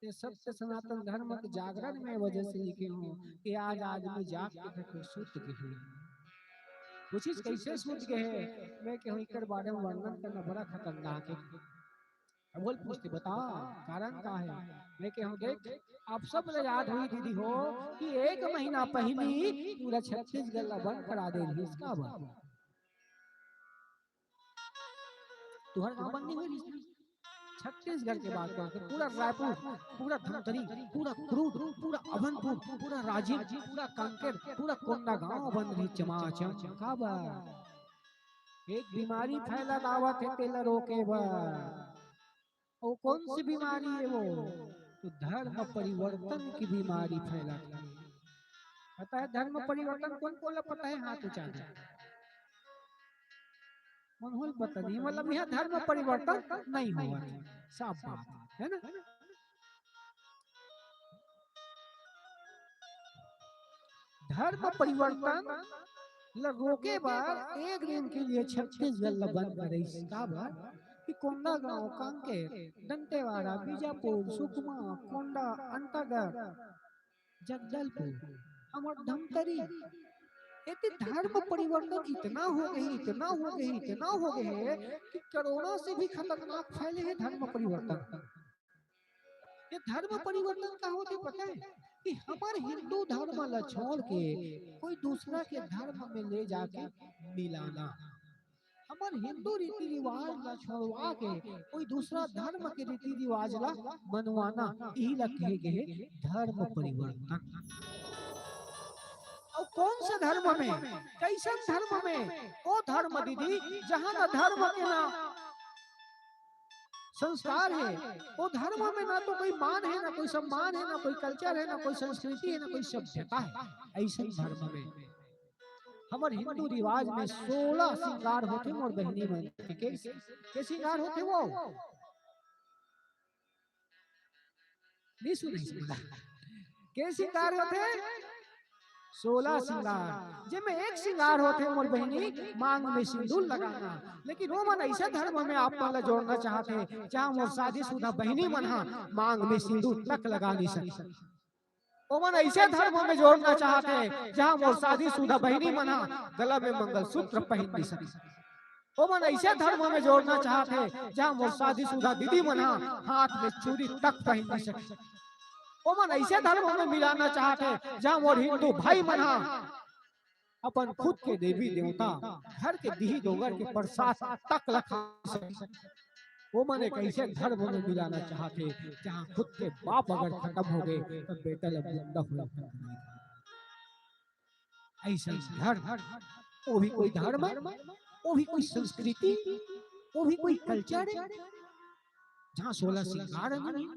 ये सत्य सनातन धर्म के जागरण में वजह से लिखे हूँ कि आज आदमी जाग के देखो सुत गे हे। पूछिस, "कैसे सुत गे हे?" मैं केहेंव, "इकर बारे में वर्णन करना बड़ा खतरनाक है।" अब बोल पूछते, "बता, कारण का है?" मैं केहेंव, "देख, आप सब ला याद होही दीदी हो कि एक महीना पहिली पूरा छत्तीसगढ़ ला बंद करा दे रहिस, काबर?" तुहर गांव बंद नहीं होय रहिस ना? छत्तीसगढ़ के बात करत हंव, पूरा रायपुर, पूरा धमतरी, पूरा कुरूद, पूरा अभनपुर, पूरा राजिम, पूरा कांकेर, पूरा कोंडागांव बंद रहिस चमाचम। काबर? एक बीमारी फैलत आवत हे, तेला रोके बर। वो कौन सी बीमारी है वो? तो धर्म परिवर्तन की बीमारी फैलत हे। पता है धर्म परिवर्तन कोन कोन ला पता है? हाथ ऊंचा कर। मनहूं ल पता नहीं, मतलब यहाँ धर्म परिवर्तन नहीं होवत हे, साफ बात है ना। धर्म परिवर्तन ल रोके बर एक दिन के लिए छत्तीसगढ़ ल बंद करिस। काबर कि कोंडागांव, कांकेर, दंतेवाड़ा, बीजापुर, सुकमा, कोंडा, अंतागढ़, जगदलपुर, हमर धमतरी, एती धर्म परिवर्तन इतना हो गे हे, इतना हो गे हे, इतना हो गे हे कि कोरोना से भी खतरनाक फैले हे धर्म परिवर्तन। ये धर्म परिवर्तन का होथे पता है? कि हमर हिंदू धर्म ला छोड़ के कोई दूसरा के धर्म में ले जाके मिलाना, हमर हिंदू रीति रिवाज ला छोड़वा के कोई दूसरा धर्म के रीति रिवाज ला मनवाना, यही ला कहे गए धर्म परिवर्तन। अउ कौन सा धर्म में, कैसन धर्म में? वो धर्म दीदी, जहाँ ना धर्म के ना संस्कार है, वो धर्म में ना तो कोई मान है, ना कोई सम्मान है, ना कोई कल्चर है, ना कोई संस्कृति है, ना कोई सभ्यता है। ऐसे धर्म में हमर हिंदू रिवाज में सोलह श्रृंगार होथे मोर बहिनी मन के। के श्रृंगार होथे वो? नहीं सुनाई सुना। के श्रृंगार होथे? सोलह श्रृंगार, जेमे एक श्रृंगार होथे मोर बहिनी, मांग में सिंदूर लगाना। लेकिन वो मन ऐसे धर्म में आप मन ला जोड़ना चाहत हे, जहाँ मोर शादीशुदा बहिनी मन हा मांग में सिंदूर तक लगा नहीं सकती। ओमन ऐसे धर्म में जोड़ना चाहत हे, जहाँ मोर शादीशुदा बहिनी मन हा गला में मंगलसूत्र पहन नहीं सकती। ओमन ऐसे धर्म में जोड़ना चाहत हे, जहाँ मोर शादीशुदा दीदी मन हा हाथ में चूड़ी तक पहन नहीं सकती। ओमन ऐसे धर्म में मिलाना चाहत हे, जहाँ मोर हिंदू भाई मन हा अपन खुद के देवी देवता, घर के दिही दोगर के प्रसाद तक ला खा सकत। वो मन एक ऐसे धर्म में मिलाना चाहत हे, जहाँ खुद के बाप अगर खत्म हो गए, तो बेटा ला जिंदा होए तक नहीं। ऐसा धर्म, वो भी कोई धर्म है, वो भी कोई संस्कृति, वो भी कोई कल्चर है, जहाँ सोलह श्रृंगार नहीं।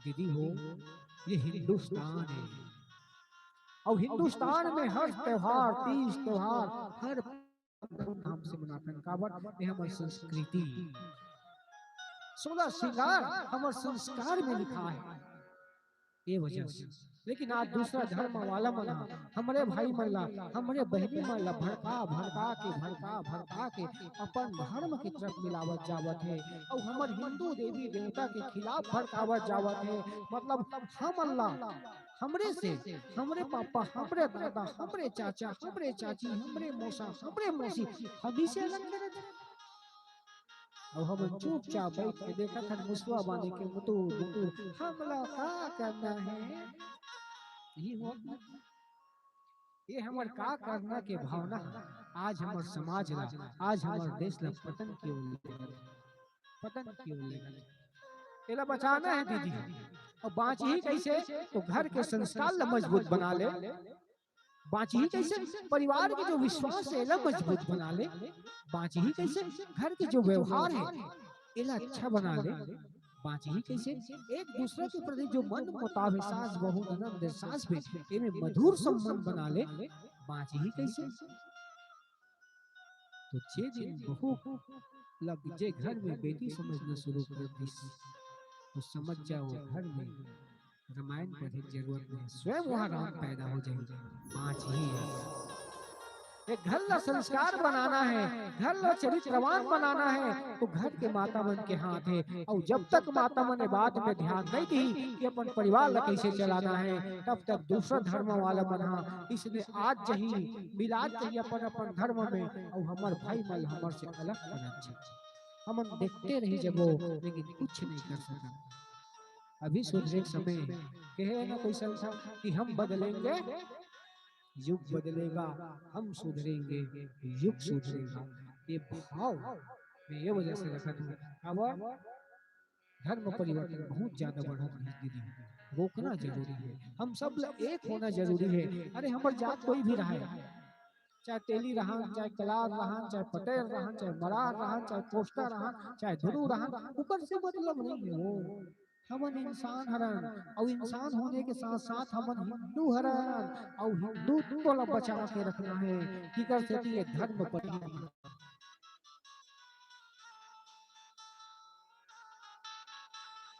दीदी हो, ये हिंदुस्तान है, और हिंदुस्तान में हर त्योहार, तीज त्योहार, हर धूमधाम से मनाथन। काबर? ये हमर संस्कृति, सोलह श्रृंगार हमर संस्कार में लिखा है। ये वजह से। लेकिन आज दूसरा धर्म वाला मन ह हमरे भाई मन ला, हमरे बहिनी मन ला भड़का भड़का के, भड़का भड़का के अपन धर्म की तरफ मिलावत जावत हे, और हमर हिंदू देवी देवता के खिलाफ भड़कावत जावत हे। मतलब हमन ला, हमरे से, हमरे पापा, हमरे दादा, हमरे चाचा, हमरे चाची, हमरे मौसा, हमरे मौसी, हम ही से अलग करत हे। अउ हमन चुपचाप बैठ के देखत हन मुसवा बांधे के मुतुर मुतुर। हमला का करना है? यही होत ना। ये हमर का करना के भावना ह आज हमर समाज ला, आज हमर देश ला पतन के ओर ले गए, पतन के ओर ले गए। एला बचाना है दीदी। अउ बाँचही कैसे? तो घर के संस्कार ला मजबूत बना ले। बाँचही कैसे? परिवार के जो विश्वास है, एला मजबूत बना ले। बाँचही कैसे? घर के जो व्यवहार है, एला अच्छा बना ले। बाँचही कैसे? एक दूसरे के प्रति जो मन मुताब है, सास बहू ननद सास में, एमे मधुर संबंध बना ले। बाँचही कैसे? तो जे दिन बहू लग, जे घर में बेटी समझना शुरू कर दिस, तो समझ जाओ, घर में रामायण पढ़े के जरूरत नहीं, स्वयं वहाँ राम पैदा हो जाए। बाँचही है। एक घर ला संस्कार बनाना है, घर ला चरित्रवान बनाना है, तो घर के माता मन के हाथ है। और जब तक माता मन ये बात में ध्यान नहीं दी कि अपन परिवार ला कैसे चलाना है, तब तक दूसरा धर्म वाला मन हा इसने आज जही मिलात जही अपन अपन धर्म में, और हमर भाई मन हमर से अलग करत हे। हमन देखते रही जब वो, लेकिन कुछ नहीं कर सकत। अभी सुधरे के समय कहे ना कोई संस्था कि हम बदलेंगे, युग बदलेगा, हम सुधरेंगे, युग सुधरेगा। ये भाव मैं ये वजह से रखत हूँ। अब धर्म परिवर्तन बहुत ज्यादा बढ़त है दीदी, रोकना जरूरी है। हम सब ला एक होना जरूरी है। अरे हमर जात कोई भी रहे, चाहे तेली रहन, चाहे कलार रहन, चाहे पटेल रहन, चाहे मरार रहन, चाहे कोस्टा रहन, चाहे धुरू रहन, ओकर से मतलब नहीं है। वो हमन इंसान हरन, अउ इंसान होने के साथ साथ हमन हिंदू हरन, अउ हिंदुत्व ला बचा के रखना है। किकर सेती ये धर्म पर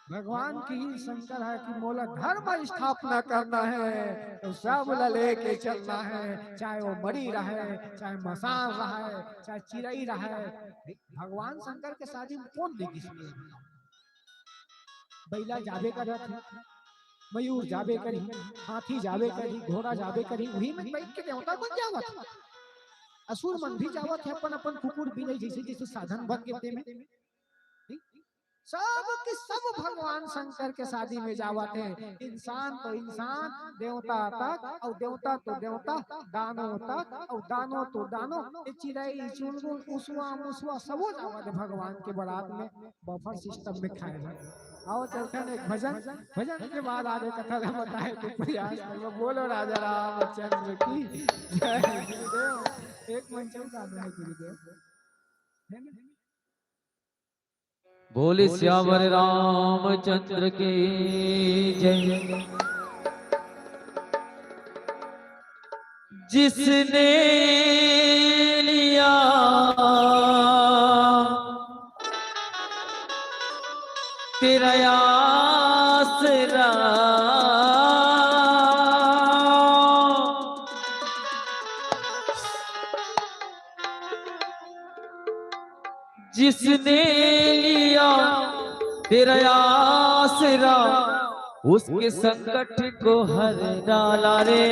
भगवान की ही शंकर है कि मोला धर्म स्थापना करना है, तो सब ला लेके चलना है, चाहे वो मरी रहे, चाहे मसान रहे, चाहे चिरई रहे। भगवान शंकर के शादी में कौन नहीं किस्मत? बैला जाबे करत हे, मयूर जाबे करही, हाथी जाबे करही, घोड़ा जाबे करही, वही में बैठ के देवता बन जावत हे। असुर मन भी जावत हे अपन अपन कुकुर बिलाई जैसे जैसे साधन बन के तेमे। ठीक? सब के सब भगवान शंकर के शादी में जावत हे। इंसान तो इंसान, देवता तक, अउ देवता तो देवता, दानो तक, अउ दानो तो दानो, ये चिरई, चुनमुन, उसवा, मुसवा, सबो जावत हे भगवान के बरात में, बफर सिस्टम में खाए बर। आओ चलथन एक भजन, भजन के बाद आगे कथा ला बताए के प्रयास करबो। बोलो राजा रामचंद्र की जय। गुरुदेव, एक मंच में साधु है गुरुदेव। है ना? बोले सियावर रामचंद्र की जय। जिसने लिया तेरा आसरा, जिसने लिया तेरा आसरा, उसके संकट को हर डाला रे।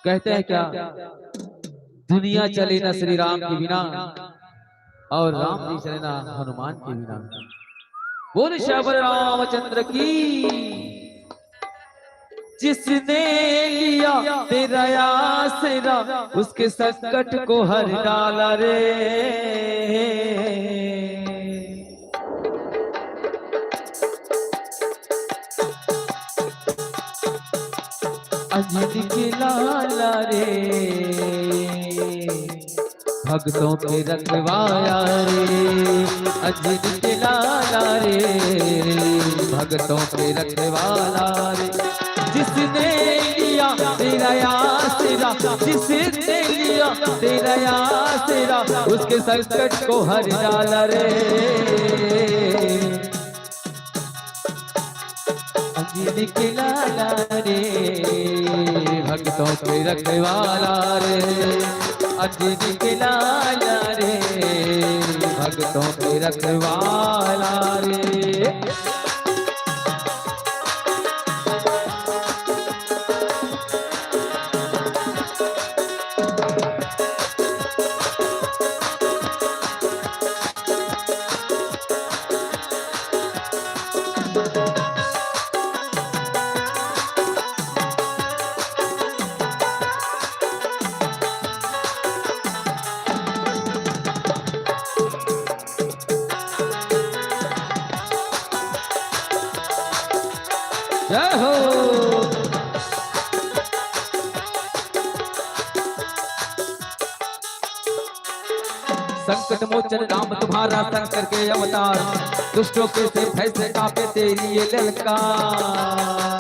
कहते हैं क्या, दुनिया चले ना श्री राम के बिना, और राम जी चले ना हनुमान के बिना। बोल सियावर रामचंद्र की। जिसने लिया तेरा आसरा, उसके संकट को हर डाला रे। अंजनी के लाला रे, भक्तों के रखवाला रे, अंजनी के लाला रे, भक्तों के रखवाला रे। जिसने लिया तेरा आसरा, जिसने लिया तेरा आसरा, उसके संकट को हर डाला रे। अंजनी के लाला रे, भक्तों के रखवाला रे, अंजनी के लाला रे, भक्तों के रखवाला रे। जय हो। संकट मोचन राम तुम्हारा, शंकर के अवतार, दुष्टों के सिर भय से कांपे तेरी ये ललकार।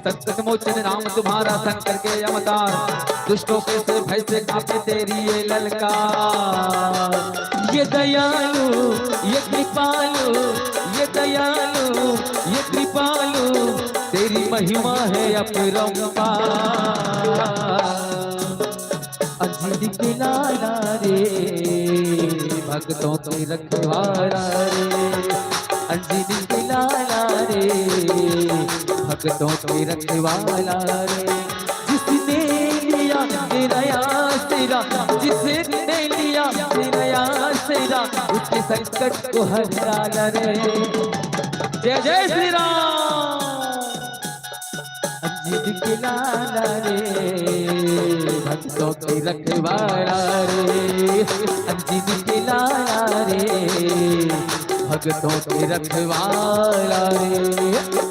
संकट मोचन राम तुम्हारा, शंकर के अवतार, दुष्टों के सिर भय से कांपे तेरी ये ललकार। ये दयालु, ये कृपालु, ये दयालु, ये कृपालु, तेरी महिमा है अपरंपार। अंजनी के लाला रे, भक्तों के रखवाला रे, अंजनी के लाला रे, भक्तों के रखवाला रे। जिसने लिया तेरा आसरा, जिसने लिया तेरा आसरा, उसके संकट को हर डाला रे। जय जय श्री राम। अंजनी के लाला रे, भक्तों के रखवाला रे, अंजनी के लाला रे, भक्तों के रखवाला रे।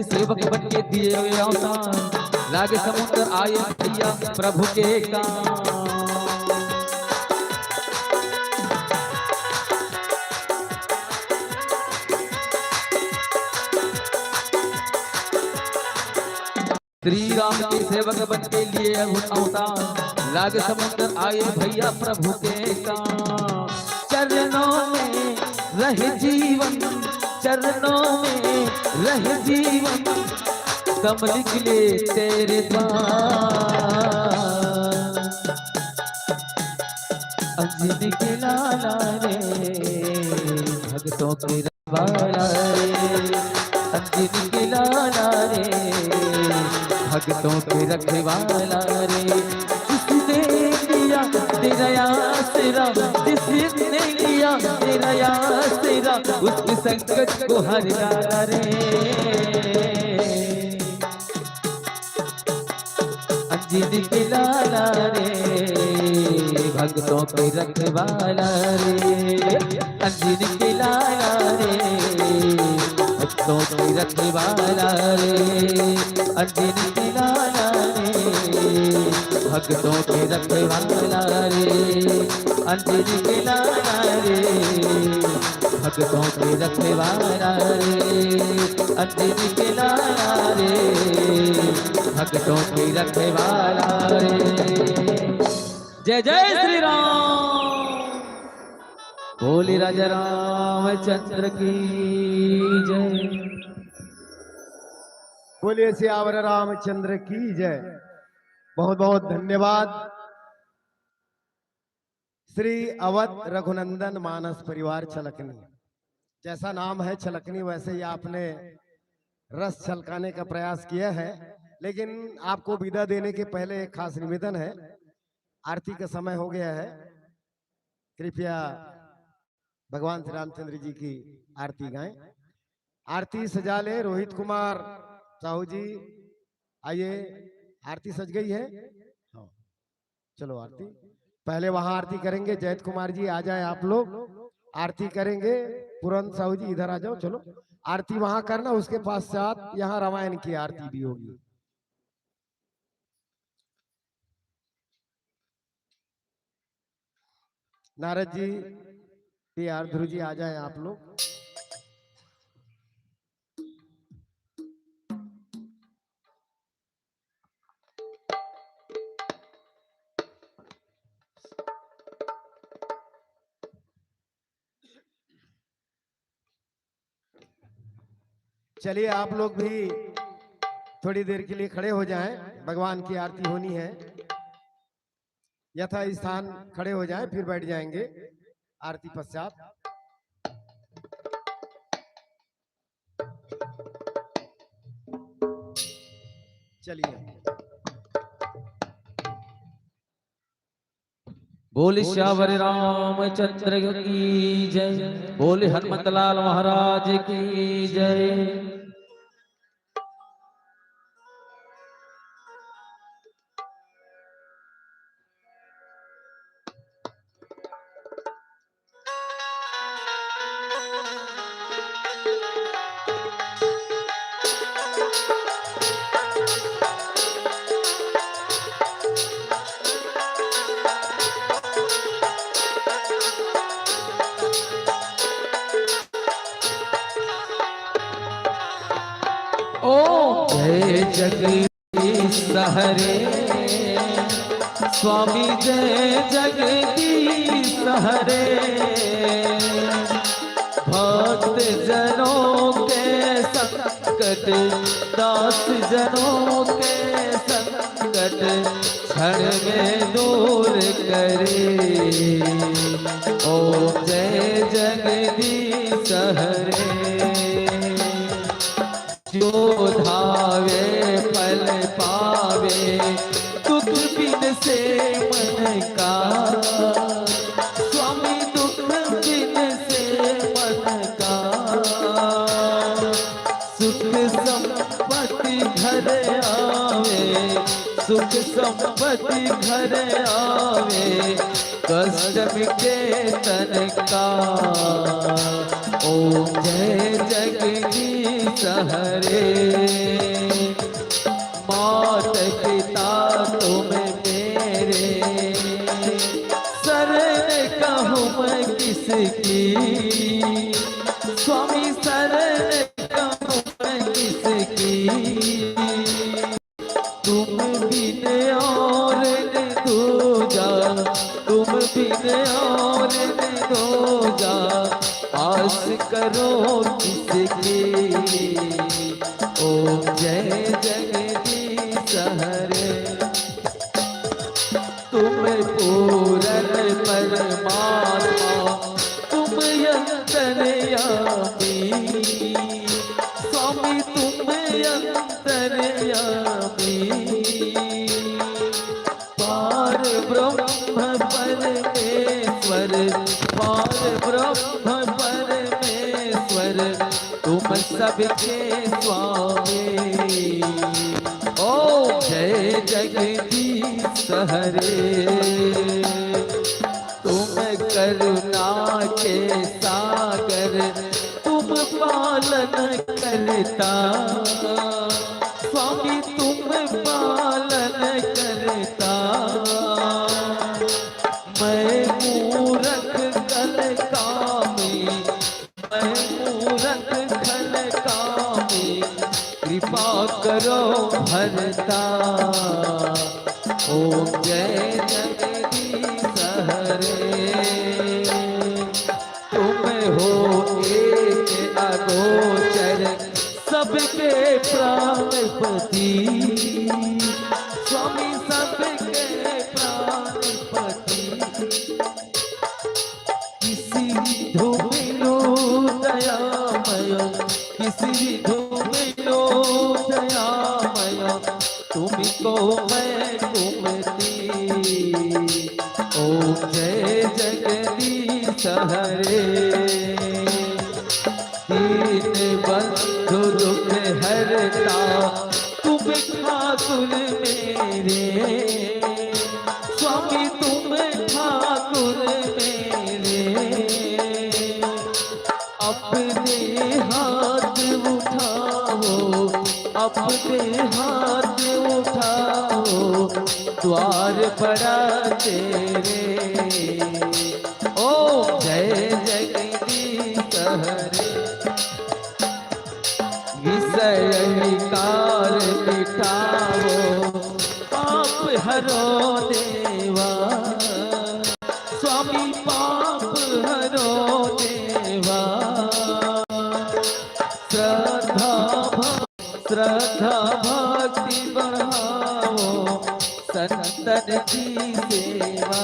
सेवक बन के दिए हुए अवतार, लागे समुंदर आए भैया प्रभु के काम। श्री राम के सेवक बन के लिए अवतार, लागे समुंदर आए भैया प्रभु के काम। चरणों में रहे जीवन, चरणों में रहे जीवन, कमल खिले तेरे द्वार। अंजनी के लाला रे, भक्तों के रखवाला रे, अंजनी के लाला रे, भक्तों के रखवाला रे। जिसने किया तेरा आसरा, जिसने किया तेरा आसरा, उसके संकट को हर डाला रे। अंजनी के लाला रे, भक्तों के रखवाला रे, अंजनी के लाला रे, भक्तों के रखवाला रे, अंजनी के लाला रे, भक्तों के रखवाला रे, अंजनी के लाला रे, भक्तों के रखवाला रे, अंजनी के लाला रे, भक्तों के रखवाला रे। जय जय श्री राम। बोले राजा रामचंद्र की जय। बोलिए सियावर रामचंद्र की जय। बहुत बहुत धन्यवाद। श्री अवध रघुनंदन मानस परिवार छलकनी, जैसा नाम है छलकनी, वैसे ही आपने रस छलकाने का प्रयास किया है। लेकिन आपको विदा देने के पहले एक खास निवेदन है, आरती का समय हो गया है, कृपया भगवान श्री रामचंद्र जी की आरती गाएं। आरती सजा ले रोहित कुमार साहू जी, आइए, आरती सज गई है। हाँ, चलो आरती, पहले वहां आरती करेंगे। जैत कुमार जी, आ जाए आप लोग, आरती करेंगे। पुरंत साहू जी, इधर आ जाओ, चलो आरती वहां करना, उसके पश्चात यहाँ रामायण की आरती भी होगी। नारद जी, पी आर ध्रुव जी, आ जाए आप लोग। चलिए, आप लोग भी थोड़ी देर के लिए खड़े हो जाएं, भगवान की आरती होनी है। यथा स्थान खड़े हो जाएं, फिर बैठ जाएंगे आरती पश्चात। चलिए। बोले सियावर रामचंद्र की जय, बोले हनुमत लाल महाराज की जय। ओ जय जगदीश हरे, स्वामी जय जगदीश हरे। भक्त जनों के संकट, दास जनों के संकट क्षण में दूर करे। ओम जय जगदीश हरे। जो धावे फल पावे, दुख बिन से मन का। स्वामी दुख बिन से मन का। सुख संपत्ति घर आवे, सुख संपत्ति घर आवे, कष्ट मिटे तन का। ओम जय जगदीश सहरे। मात पिता तुम मेरे, शरण कहूँ मैं किसकी, स्वामी शरण कहूँ मैं किसकी। तुम बिन और न दूजा, तुम बिन और न दूजा, आस करो किसकी, ओम जय जगदीश हरे। तुम पूरन परमात्मा, तुम अंतर्यामी, स्वामी तुम अंतर्यामी। पार ब्रह्म परमेश्वर, पार ब्रह्म परमेश्वर, तुम सबके स्वामी। ओम जय जगदीश हरे। तुम करुणा के सागर, तुम पालन करता, स्वामी तुम पालन करता। मैं मूरख कल कामी, मैं मूरख कल कामी, कृपा करो भरता। ओम जय जगदीश हरे। तुम हो एक अगोचर, सबके प्राणपति, स्वामी सबके प्राणपति। किसी विधो मिलो दयामय, किसी विधो मिलो दयामय, तुमको मैं कुमति। ओम जय जगदीश हरे। दीन बंधु दुख हरता, तुम ठाकुर मेरे, स्वामी तुम ठाकुर मेरे। अपने हाथ उठाओ, अपने हाथ उठाओ, द्वार बड़ा तेरे। ओम जय जगदीश हरे। विषय विकार मिटाओ, पाप हरो देवा, स्वामी पाप हरो देवा। श्रद्धा भ-, श्रद्धा भक्ति बढ़ाओ, संतन की सेवा।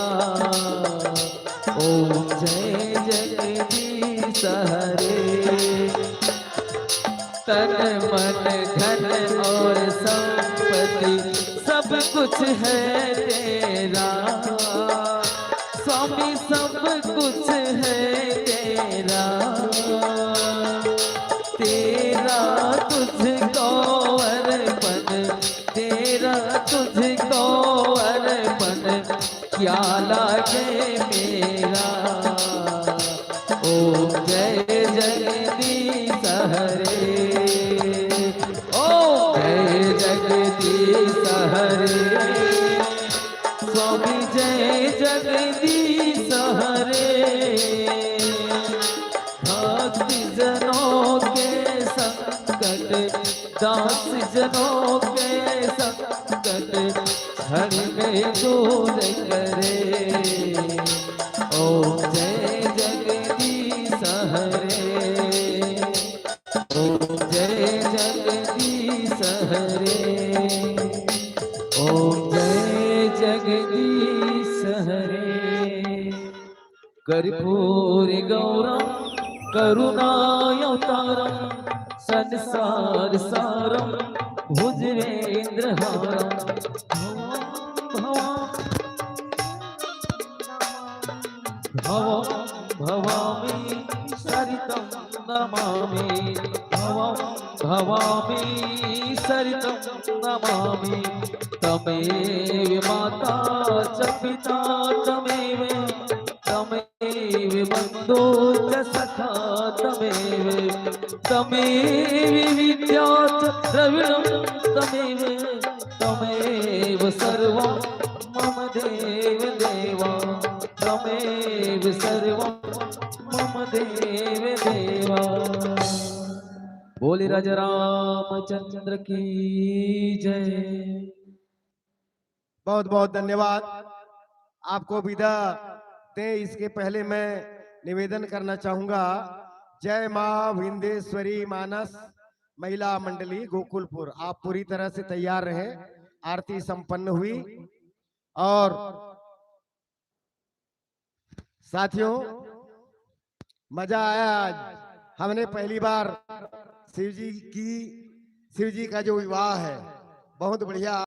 ओम जय जगदीश हरे। तन मन धन और संपत्ति सब कुछ है तेरा, स्वामी सब कुछ है तेरा। तेरा तुझको अर्पण, तेरा तुझको अर्पण, क्या लागे मेरा। ओम जय जगदीश हरे, ओम जय जगदीश हरे, स्वामी जय जगदीश हरे। भक्त जनों के संकट, दास जनों के संकट क्षण में दूर करे। ओम जय जगदीश हरे, ओम जय जगदीश हरे, ओम जय जगदीश हरे। कर्पूर गौरम करुणावतारम संसार सारम भुजगेंद्र हारम। भवम भवाम भवम भवामी सरितम नमामि। भवम भवामी सरितम नमामि। तमेव माता च पिता तमेव, तमेव बन्धो च सखा त्वमेव, त्वमेव विद्या च द्रविणं त्वमेव, त्वमेव सर्वं मम देव देवा, त्वमेव सर्वं मम देव देवा। बोले राजा रामचंद्र की जय। बहुत बहुत धन्यवाद। आपको विदा दें, इसके पहले मैं निवेदन करना चाहूंगा, जय माँ विंदेश्वरी मानस महिला मंडली गोकुलपुर, आप पूरी तरह से तैयार रहें। आरती संपन्न हुई और साथियों, मजा आया आज। हमने पहली बार शिव जी की, शिव जी का जो विवाह है, बहुत बढ़िया।